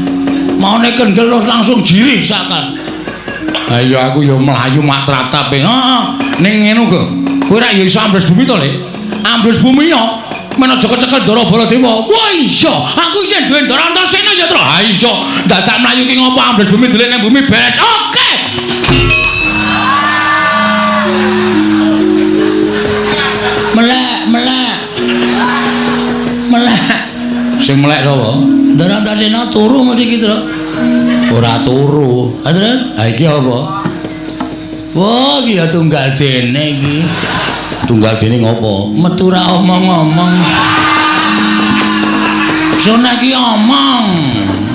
Maune kendel terus langsung jirih sakal. Ha iya aku ya mlayu mak tratap. Heeh, ning ngene kok. Kowe ra ya iso ambles bumi to, Le? Ambles bumi yo. Men aja kecekel Ndara Baladewa. Wah iya, aku isih duwe Ndara Antasena ya, Tru. Ha iso. Dadak mlayu ki ngopo ambles bumi ndelik ning bumi beres. Oke. Melek, melek. Melek. Sing melek sapa? Ndara Antasena turu mesti iki, Tru. Ora turu. Ha terus? Ha iki apa? Wah, iki ya tunggal dene iki. Tunggal dene ngopo? Metu ra omong-omong. Sone iki omong,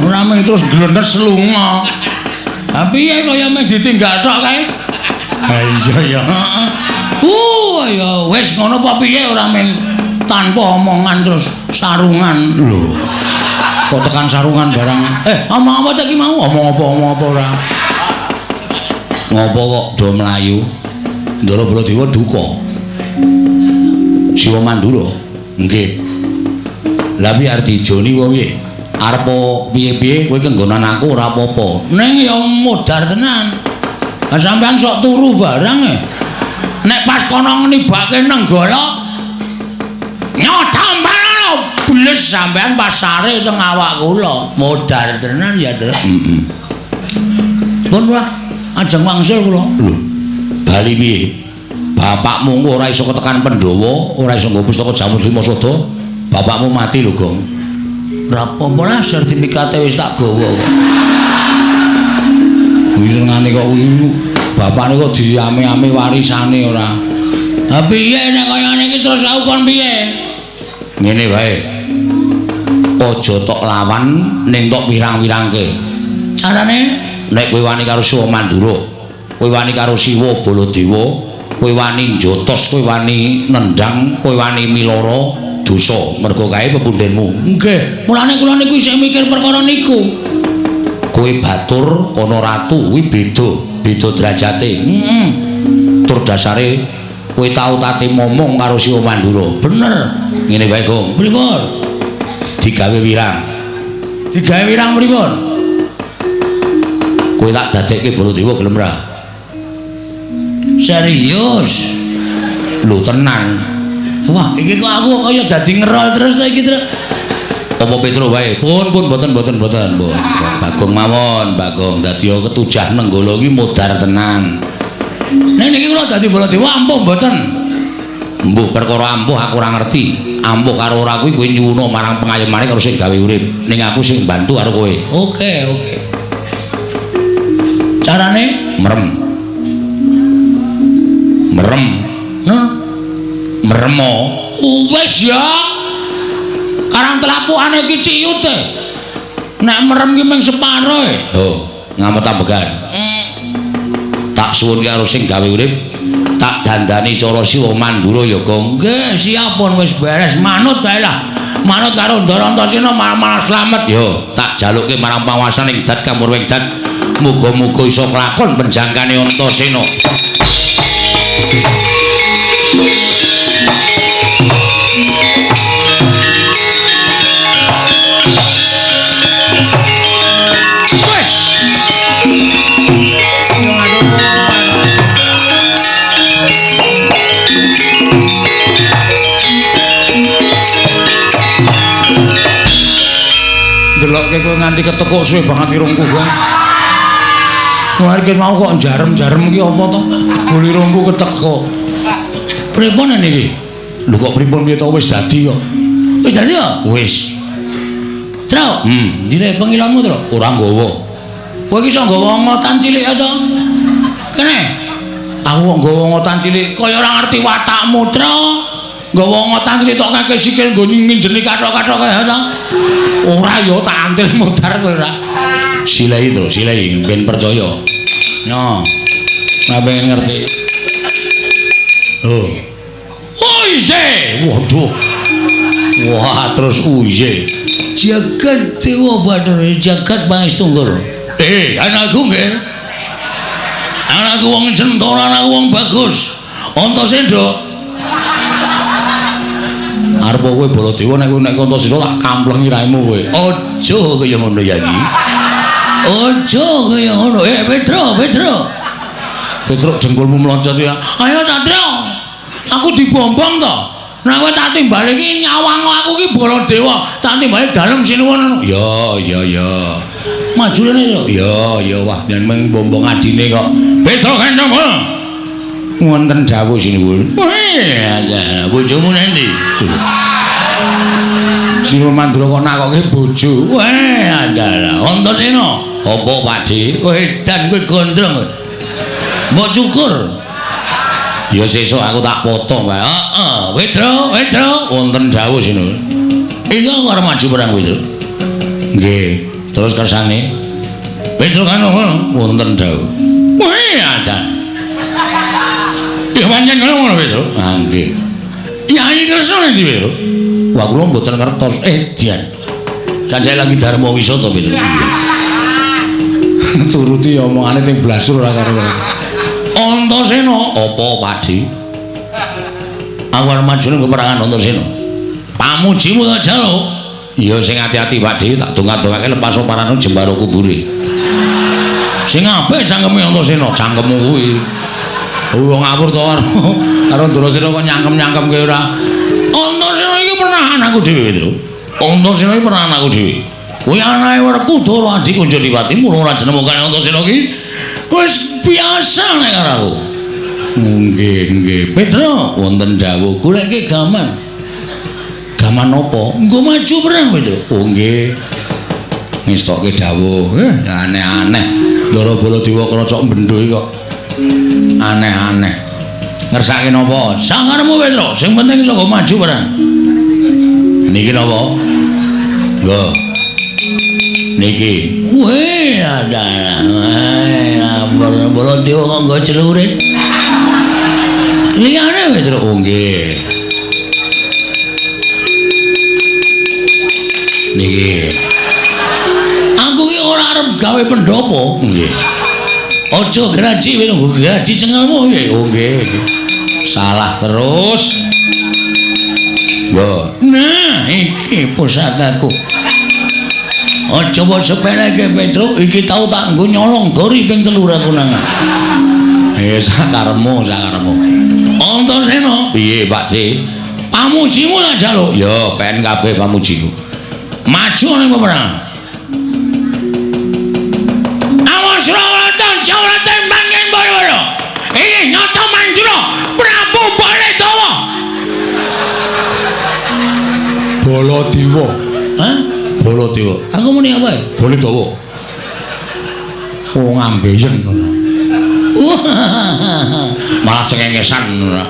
ora mung terus glenes lunga. Ha piye kaya mung ditinggal tok kae? Ha iya ya. Heeh. Ya wis ngono apa piye ora mung tanpa omongan terus sarungan. Lho. Kok tekan sarungan barang? Omong apa ta iki mau? Omong apa omong apa ora? Ngopo kok do mlayu? Ndara Baladewa duka. Siwa Mandura. Nggih. Lah piye arep dijoni wae piye? Arep piye-piye kowe kenggonan aku ora apa-apa. Ning ya modar tenan. Lah sampean sok turu barang e. Nek pas kono nibake Nenggala nyotambarana bles sampean pasare teng awak kula. Modar tenan ya, Tru. Heeh. Pun wah, ajeng wangsul kula. Lho, bali piye? Bapakmu engko ora iso ketekan Pandhawa, ora iso nggo pustaka Jamu Lima Sada. Bapakmu mati lho, Gong. Ora apa-apa lah, sertifikate wis tak gawa kok. Kuwi senengane kok kuwi bapakne kok diame-ame warisane ora. Ha piye nek kaya ngene iki terus aku kon piye? Ngene wae. Aja tok lawan ning tok wirang-wirangke. Carane nek kowe wani karo Siwa Mandura, kowe wani karo Siwa Baladewa, kowe wani njotos, kowe wani nendang, kowe wani miloro dosa mergo kae pepundhenmu. Nggih, mulane kula niku isih mikir perkara niku. Kowe batur ana ratu kuwi beda, beda derajate. Heeh. Tur dasare kowe tau tate momong karo Siwa Mandura. Bener. Ngene wae, Gong. Pripun? Digawe wirang. Digawe wirang pripun? Kowe tak dadekke Baladewa gelem ra? Serius? Lho tenan. Wah, iki kok aku kaya dadi ngerol terus ta iki, Tru. Apa Petro wae? Pun pun boten boten boten pun. Bagong mawon, Bagong dadi ketujah Nenggala iki modar tenan. Nek niki kula dadi Baladewa ampuh mboten? Mbuh perkara ampuh aku ora ngerti. Ampuh karo ora kuwi kowe nyuwuna marang pengayomane karo sing gawe urip. Ning aku sing bantu karo kowe. Oke, oke. Carane merem. Merem. Nah. Meremo. Wis ya. Karang telapukane iki ciyut e. Nek merem ki mung separo e. Oh, ngamet ambegan. Tak suwun karo sing gawe urip. Tak dandani cara Siwa Mandura ya, Gong. Nggih, siap pun wis beres. Manut kae lah. Manut karo Ndara Antasena malah slamet. Yo, tak jalukke marang panguwasaning dat kamurwing dat. Muga-muga iso kelakon penjangkane Antasena. Delokke kowe nganti ketekuk suwe banget irungku, Gong. Wah, iki mau kok jarem-jarem iki apa to? Jebul irungku ketekuk. Pripun niki? Lho kok pripun piye to wis dadi kok. Wis dadi ya? Wis. Tro, ndire pengilonmu, Tro? Ora nggawa. Kowe iki iso nggawa ngotan cilik to? Kene. Aku kok nggawa ngotan cilik kaya ora ngerti watakmu, Tro. Nggawa ngotan cilik tok kakek sikil nggo nginjeni kathok-kathok kaya to. Ora ya tak antil modar kowe ora. Silai to, silai ben percaya. Nyo. Ora pengen ngerti. Oh. Oize. Waduh. Wah, terus uize. Jagat Dewa Bathara, jagat Pangestungkur. Anakku nggih. Anakku wong Centara, anakku wong bagus. Antasena. Arep kowe Baladewa nek nek Antasena tak kamplengi raimu kowe. Aja kaya ngono ya iki. Aja kaya ngono. Petro, Petro. Petro dengkulmu mlocot ya. Ayo Satrio. Aku dibombong to. Nek kowe tak timbali iki nyawang aku iki Baladewa. Tak timbali dalem sinuwun. Ya, ya, ya. Maju rene to. Ya, ya wah yen mung bombong adine kok. Petro Gandong. Wonten dawuh sinuwun. Weh, bojomu nang ndi? Sinuwun Mandura kok nakoke bojo. Weh, adalah Antasena. Apa Pakde? Kowe edan kowe gondrong. Mbok cukur. Ya sesuk aku tak potong wae. Heeh, Petro, Petro, wonten dawuh sinuwun. Iki aku arep maju perang Petro. Nggih, terus kersane Petro kan wonten dawuh. Weh, ada. Ya pancen ngono Petro. Ah nggih. Yai Kresna ndi Petro? Wah kula mboten ngertos. Dian. Sanjay lagi dharma wisata Petro. Turuti omongane teng blasur ora karo. Antasena apa Pakde? Aku arep maju ning peperangan Antasena. Pamujimu tak jaluk. Ya sing ati-ati Pakde, tak dongak-dongake lepas parane jembaro kubure. Sing apik cangkeme Antasena, cangkemmu kuwi. Wong ngawur to karo Antasena kok nyangkem-nyangkemke ora. Antasena iki pernah anakku dhewe, Petro. Antasena iki pernah anakku dhewe. Kuwi anake Werkudara Adi Kunjadipati mula ora jenemokane Antasena iki wis biasa nek karo aku. Nggih, nggih. Petro, wonten dawuh goleke gaman. Gaman apa? Nggo maju perang, Petro. Oh nggih. Ngestokke dawuh. Aneh-aneh. Ndara Baladewa krocok bendho iki kok. Aneh-aneh. Ngersake napa? Sakarepmu Petro, sing penting iso nggo maju perang. Niki napa? Nggo. Niki. Weh, adalah. Baladewa kok nggo celure. Liyane Petro. Oh nggih. Niki. Aku ki ora arep gawe pendopo. Nggih. Aja graji kowe nggo graji cengelmu nggih. Oh nggih. Salah terus. Nggo. Nah, iki pusakaku. Aja mbok sepeleke Petro, iki tau tak nggo nyolong dori ping 3 konangan. Sakarepmu, sakarepmu. Antasena, piye Pakde? Pamujimu tak jaluk. Ya, pen kabeh pamujiku. Maju ning peperangan. Awas rawatan jawrate manggen boro-boro. Ini Nata Mandura Prabu Baladewa. Baladewa. Hah? Baladewa. Aku muni apa ya? Baladewa. Oh ngambeyen ngono. Malah cengengesan ngono.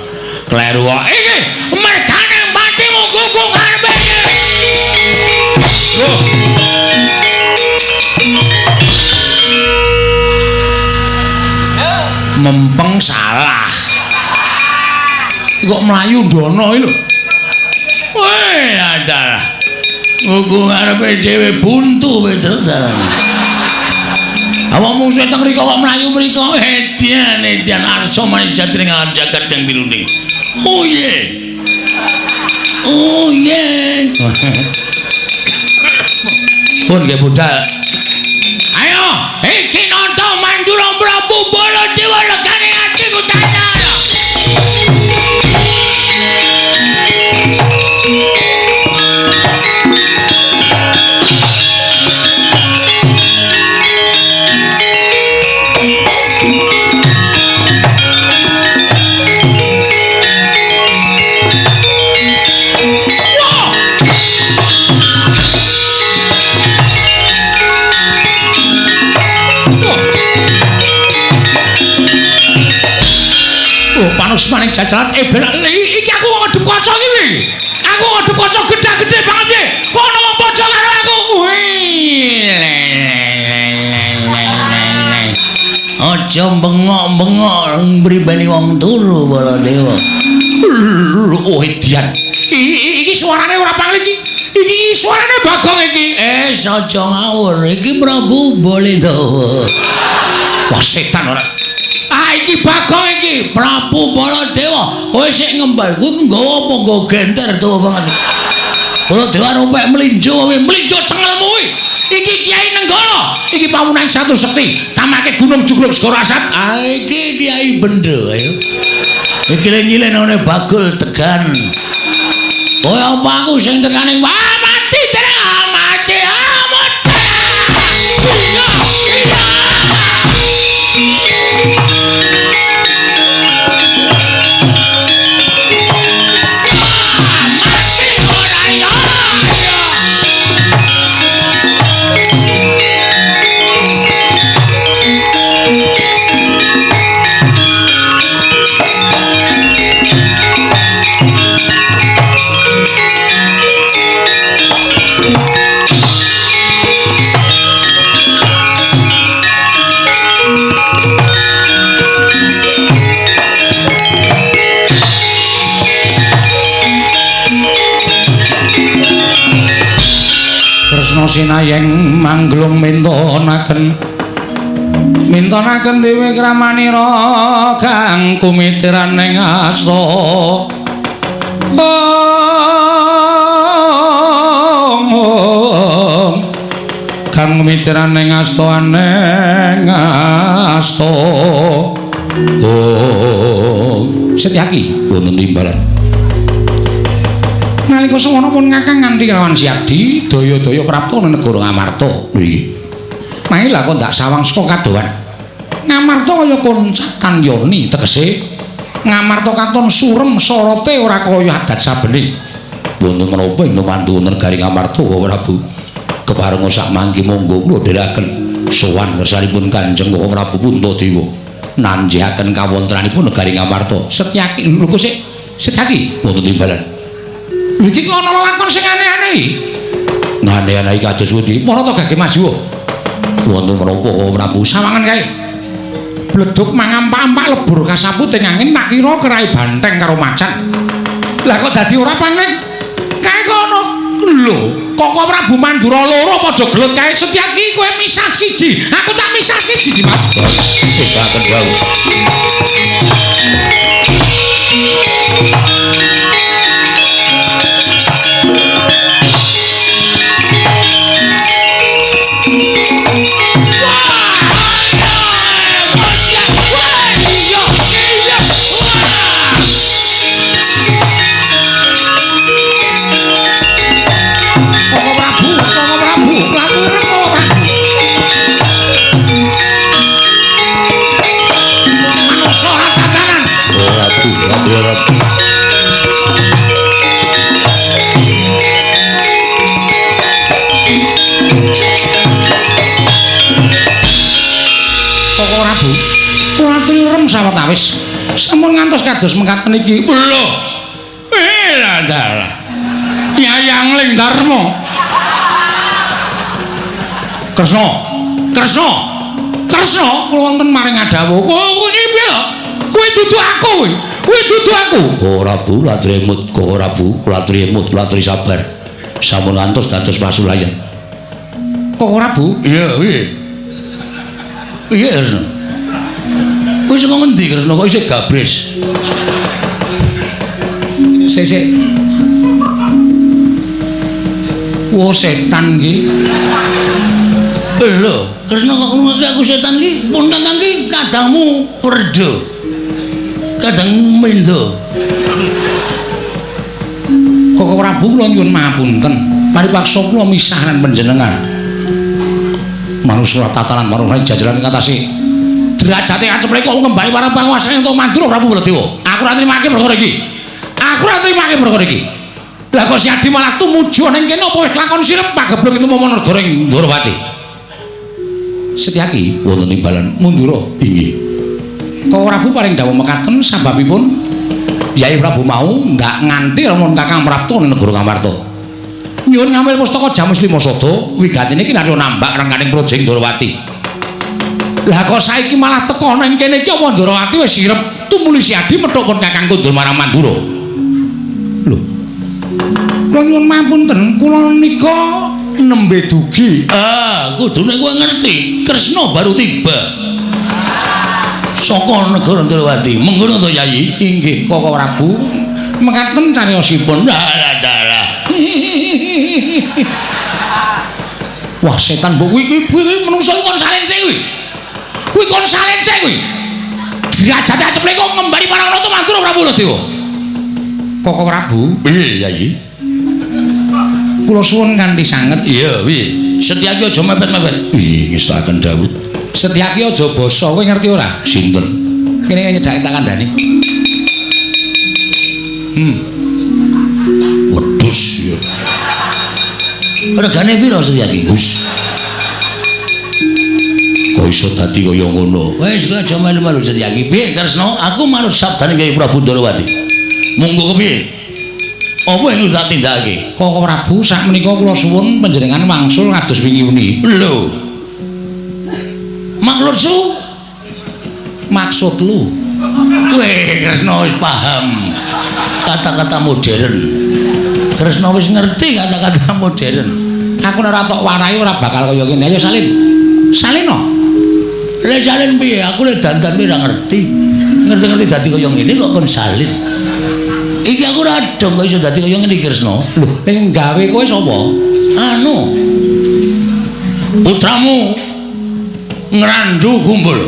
Kleru wae. Iki mergane patimu kuku karepe iki. Loh. Mempeng salah. Kok mlayu ndono iki lho. Weh, adalah. Kuku ngarepe dhewe buntu Petruk darane. Awakmu sing teng mriko kok mlayu mriko edian edian arsa manjat ning alam jagat kang pinunding. Oh ye. Oh ye. Pun nggih budal. Ayo, iki Nata Mandura Prabu Baladewa legane atiku tanah. Panusmaning jajaran ebel iki aku ngadep kaca iki. Aku ngadep kaca gedhe-gedhe banget piye. Kok ana wong padha karo aku. Aja bengok-bengok mribeni wong turu Baladewa. Oh edian. Iki suarane ora pangling iki. Iki suarane Bagong iki. Eh aja ngawur, iki Prabu Baladewa. Wah setan ora. Ah iki Bagong iki, Prabu Baladewa. Kowe sik ngembal kuwi nggawa apa nggawa genter tuwa banget. Baladewa rumpek mlinjo kowe, mlinjo cengelmu kuwi. Iki Kiai Nenggala, iki pawunan satu sekti, tamake Gunung Jugruk Segara Asat. Ah iki Kiai Bendo ayo. Iki nyile nang Bagul Tegan. Kowe apa aku sing tekane? Wah mati dereng ah, mati. Ah mati. Iya, iya. Kresna sinayeng mangglung mintonaken mintonaken dewe kramanira kang kumitiran ing asta. Kang kumitiran ing asta aneng asta. Oh, Setyaki wonten timbalan. Nalika semono pun ngakang nganti lawan Siadi, daya-daya prapta nang negara Ngamarta. Nggih. Nanging lha kok ndak sawang saka kadohan. Ngamarta kaya koncatan yoni tegese Ngamarta katon surem sorote ora kaya adat sabene. Wonten menapa ing lumantu negari Ngamarta Prabu? Keparenga sak mangke monggo kula dherekaken sowan ngersanipun Kanjeng Prabu Puntadewa. Nanjihaken kawontenanipun negari Ngamarta. Setyaki lho kok sik Setyaki wonten timbalan. Iki kok ana lelakon sing aneh-aneh iki. Aneh-aneh iki kados pundi? Marata gage maju. Wonten menapa Prabu sawangan kae. Bledug mangampak-ampak lebur kasaput ing angin tak kira kerai banteng karo macan. Lah kok dadi ora pangling? Kae kok ana lho, Koko Prabu Mandura loro padha gelut kae. Setyaki kowe misah siji, aku tak misah siji Dimas. Ekaken dawuh. Prabu, kula aturi rem sawetawis. Sampun ngantos kados mekaten iki. Lho. Eh, dalah. Yayang Ling Darma. Kresna. Kresna. Kresna kula wonten maring adawuh. Kowe iki piye to? Kowe dudu aku kowe. Kowe dudu aku. Ora Bu, latri emut, ora Bu, latri emut, latri sabar. Sampun ngantos dados pasulayan. Kok ora Bu? Iya, piye? Piye Kresna? Kowe saka ngendi Kresna kok isih gabres? Sik sik. Wo setan iki. Lho, Kresna kok ngrungokake aku setan iki? Pun kakang iki kadangmu werda. Kadang mendo. Kok Prabu kula nyuwun mahapunten. Paripaksa kula misahanan panjenengan. Manusura tatanan manungsa jajaran ing atase derajate kaceprek kok ngembali para panguwasane entuk Mandura Prabu Baladewa. Aku ora trimake perkara iki. Aku ora trimake perkara iki. Lah kok si Adi malah tumuju ning kene apa wis lakon sirep pageblug itu momo negara ing Ndorowati. Setyaki wonten timbalan Mandura inggih. Kok Prabu paring dawuh mekaten sababipun Yai Prabu mau ndak nganti lamun Kakang Prapta ning negara Ngamarta. Nyuwun ngambil pustaka Jamus Lima Sada wigatine iki narya nambak rengganing praja Ndorowati. Lah kok saiki malah teka nang kene iki apa Ndorowati wis sirep tumuli si Adi methuk pun Kakang kundur marang Mandura. Lho. Kula nyuwun mapunten, kula nika nembe dugi. Ah, kudune kowe ngerti, Kresna baru tiba. Saka negara Ndorowati. Mengkono to Yai? Inggih, Koko Prabu. Mekaten cariyosipun. Dalah dalah. Wah, setan mbok kuwi kuwi menungso kon salen sik kuwi. Kuwi kon salen sik kuwi. Derajate aceplek kok ngembari marang Nata Mandura Prabu Baladewa. Koko Prabu, piye Yai? Kula suwun kanthi sanget. Iya, piye? Setyaki aja mepet-mepet. Piye ngestakaken dawuh? Setyaki aja basa, kowe ngerti ora? Sinten? Kene nyedhake tak kandhani. Wedhus ya. Regane pira Setyaki? Gus. Kok iso dadi kaya ngono? Wis kowe aja melu-melu Setyaki. Piye Kresna? Aku manut sabdane Kyai Prabu Ndorowati. Monggo kepiye? Apa yang tak tindakake? Koko Prabu sakmenika kula suwun panjenengan wangsul kados wingi uni. Lho. Maksud maksud lu? Kowe Kresna wis paham kata-kata modern. Kresna wis ngerti kata-kata modern. Aku nek ora tok warai ora bakal kaya ngene. Ayo salin. Salin no. Le salin piye? Aku le dandan ora ngerti. Ngerti-ngerti dadi kaya ngene kok kon salin. Iki aku ora dong kok iso dadi kaya ngene Kresna. Lho, sing gawe kowe sapa? Anu. Putramu Ngrandu Gumbul.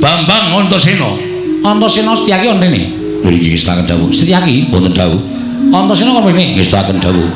Bambang Antasena. Antasena Setyaki wonten rene. Mriki ngestakaken dawuh. Setyaki wonten dawuh. Antasena kok mrene? Ngestakaken dawuh.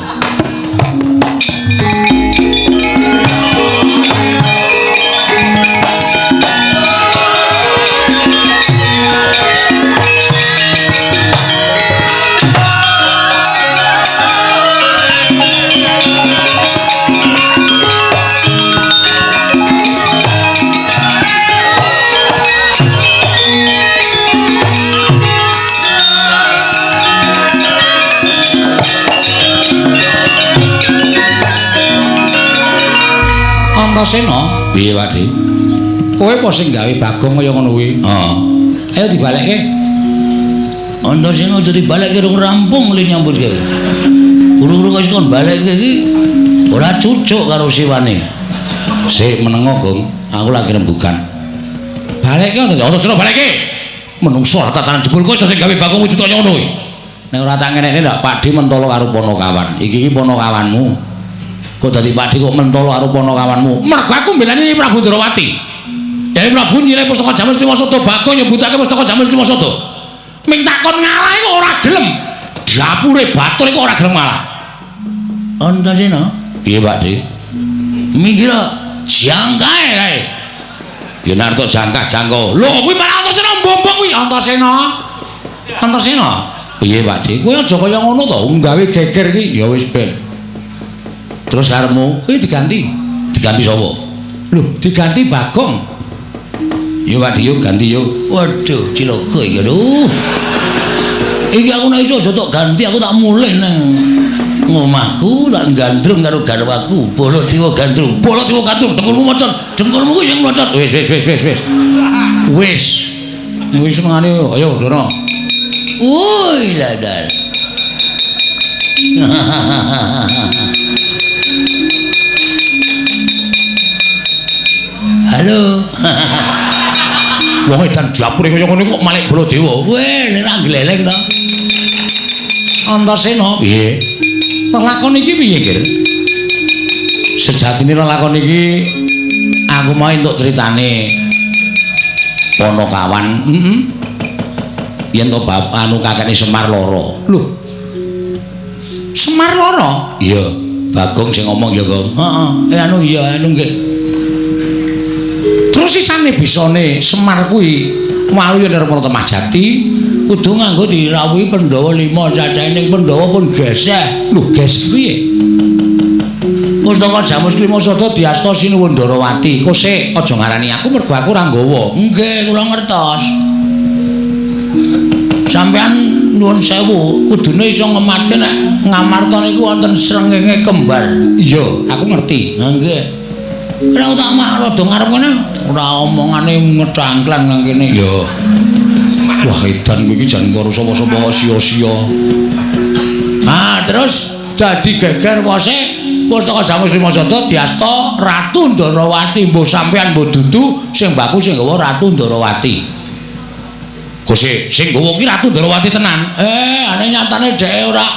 Antasena, piye Pakde? Kowe apa sing gawe Bagong kaya ngono kuwi? Heeh. Ayo dibalekke. Antasena aja dibalekke rung rampung le nyambut gawe. Guru-guru kok kon balekke iki ora cucuk karo siwane. Sik menengo, Gong. Aku lagi rembugan. Balekke Antasena balekke. Menungso ora tatanan jebul kowe sing gawe Bagong wujud kaya ngono kuwi. Nek ora tak ngenekne ndak Pakde mentolo karo ponokawan. Iki iki ponokawanmu. Kok dadi Pakde kok mentolo karo ponokawanmu? Mergo aku mbelani Prabu Ndorowati. Dewi Prabu nyilih pustaka Jamus Lima Sada, Bagong nyebutake pustaka Jamus Lima Sada. Ming takon ngalah kok ora gelem. Dapure batur kok ora gelem ngalah. Antasena, piye Pakde? Minggir jangkae kae. Ya narto jangkah jangko. Lho kuwi malah Antasena mbombong kuwi Antasena. Antasena, piye Pakde? Kowe aja kaya ngono to, gawe geger iki ya wis ben. Terus karepmu kuwi diganti. Diganti sapa? Lho, diganti Bagong. Yo Pak Diyo ganti yo. Waduh, cilaka iki lho. Iki aku nek iso aja tok ganti, aku tak mulih nang ngomahku, tak gandrung karo garwaku. Baladewa gandrung, Baladewa gandrung, dengkulmu mocot, dengkulmu kuwi sing mocot. Wis wis wis wis wis. Wis. Wis senengane ayo Dono. Woi ladar. Halo. Wong edan japure kaya ngono kok malik Baladewa. Weh, nek gleleng to. Antasena, piye? Lelakon iki piye, Gir? Sejatine lelakon iki aku mau entuk critane Ponokawan. Heeh. Yen to bab anu kakekne Semar lara. Lho. Semar lara? Iya, Bagong sing ngomong ya, Gong. Heeh. Anu iya, anu nggih. Terus sisane bisane Semar kuwi waluya Nirmala Temah Jati kudu nganggo dirawuhi Pandhawa 5 cacahe ning Pandhawa pun geseh. Lho, geseh piye? Pustaka Jamus Klima Sada diasta Sinuwun Ndarawati. Kosek aja ngarani aku mergo aku ora nggawa. Nggih, kula ngertos. Sampeyan nuwun sewu, kudune iso ngematke nek Ngamarta niku wonten srengenge kembar. Iya, aku ngerti. Ha nggih. Ora tak mak rada ngarep ngene, ora omongane ngedangklang nang kene. Ya. Wah, edan kowe iki jan karo sapa-sapa sia-sia. Ah, terus dadi geger wose Pustaka Jamus Klima Sada diasta Ratu Ndarawati. Mbuh sampean mbuh dudu sing baku sing nggawa Ratu Ndarawati. Gusti, sing nggawa ki Ratu Ndarawati tenan. Ane nyatane dheke ora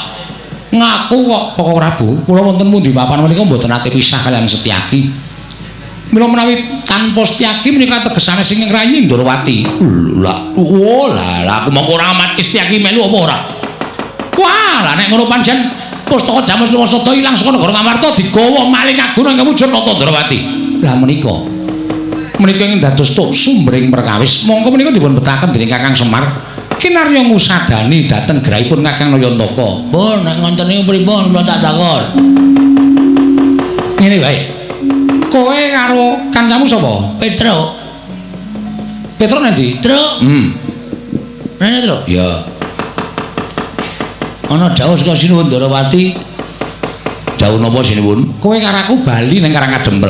ngaku kok. Koko Prabu, kula wonten pundi papan menika mboten nate pisah kaliyan Setyaki. Mila menawi tanpa Setyaki menika tegesane sing ngrayi Ndarawati. Lah, oh lah, aku mongko ora amat Setyaki melu apa ora? Wah, lah nek ngono pancen Pustaka Jamus Klima Sada ilang saka negara Ngamarta digawa maling agung ing wujud Nata Ndarawati. Lah menika menika ingkang dados tuk sumbering perkawis. Mongko menika dipun betaken dening Kakang Semar kinarya ngusadani dhateng grahipun Kakang Nayantaka. Pun nek ngoten niku pripun kula tak takon. Ngene wae. Kowe karo kancamu sapa? Petruk. Petruk nang ndi? Truk. Nang Truk? Ya. Ana dawuh saka Sinuwun Ndarawati. Dawuh napa Sinuwun? Kowe karo aku bali ning Karang Kadempel.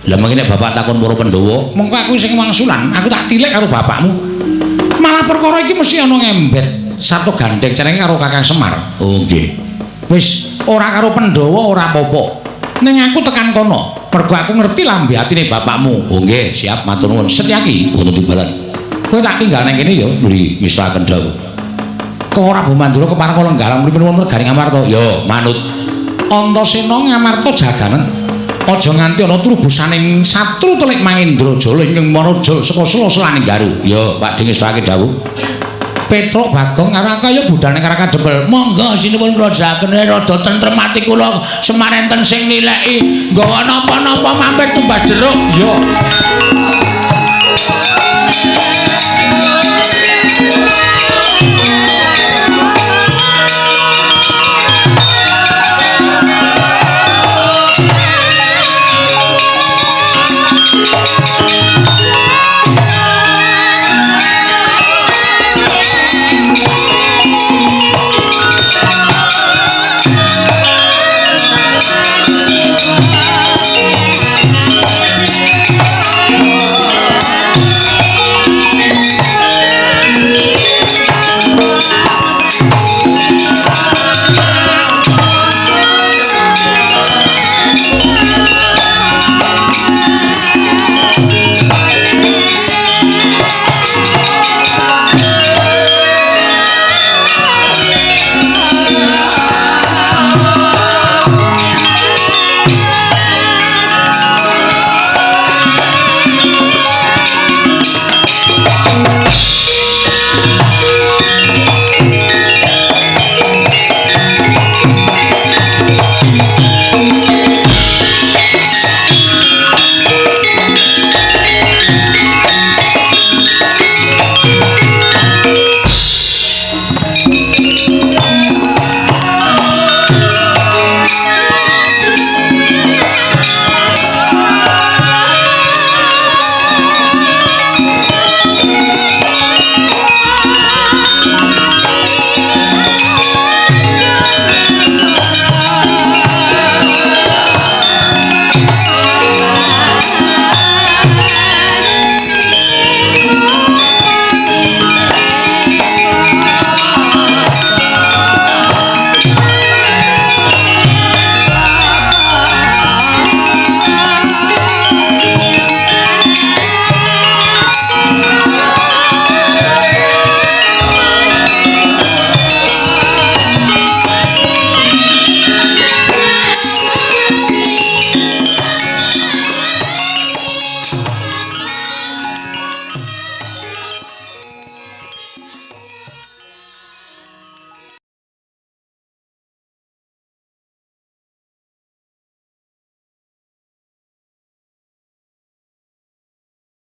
Lah mengki nek bapak takon para Pandhawa, mengko aku sing wangsulan, aku tak tilik karo bapakmu. Malah perkara iki mesti ana ngembet sarta gandeng cenenge karo Kakang Semar. Oh nggih. Wis ora karo Pandhawa ora apa-apa. Ning aku tekan kono, mergo aku ngerti lambe atine bapakmu. Oh nggih, siap matur nuwun. Setyaki wonten timbalan. Kowe tak tinggal nang kene ya, nggih, ngestokaken dawuh. Kok ora Prabu Mandura kepareng kala nggalang mripun wonten garing Ngamarta? Ya, manut. Antasena Ngamarta jaganen. Aja nganti ana trubusaning satru telik Mangendrajala ingkang manaja saka sela-selaning Garu. Ya, Pak ngestokake dawuh. Petruk Bagong karo aku ya budhane Karang Kadempel. Monggo sinuwun kula jagene rada tentrem ati kula Semar enten sing nileki nggawa napa-napa mampir tumbas jeruk. Ya.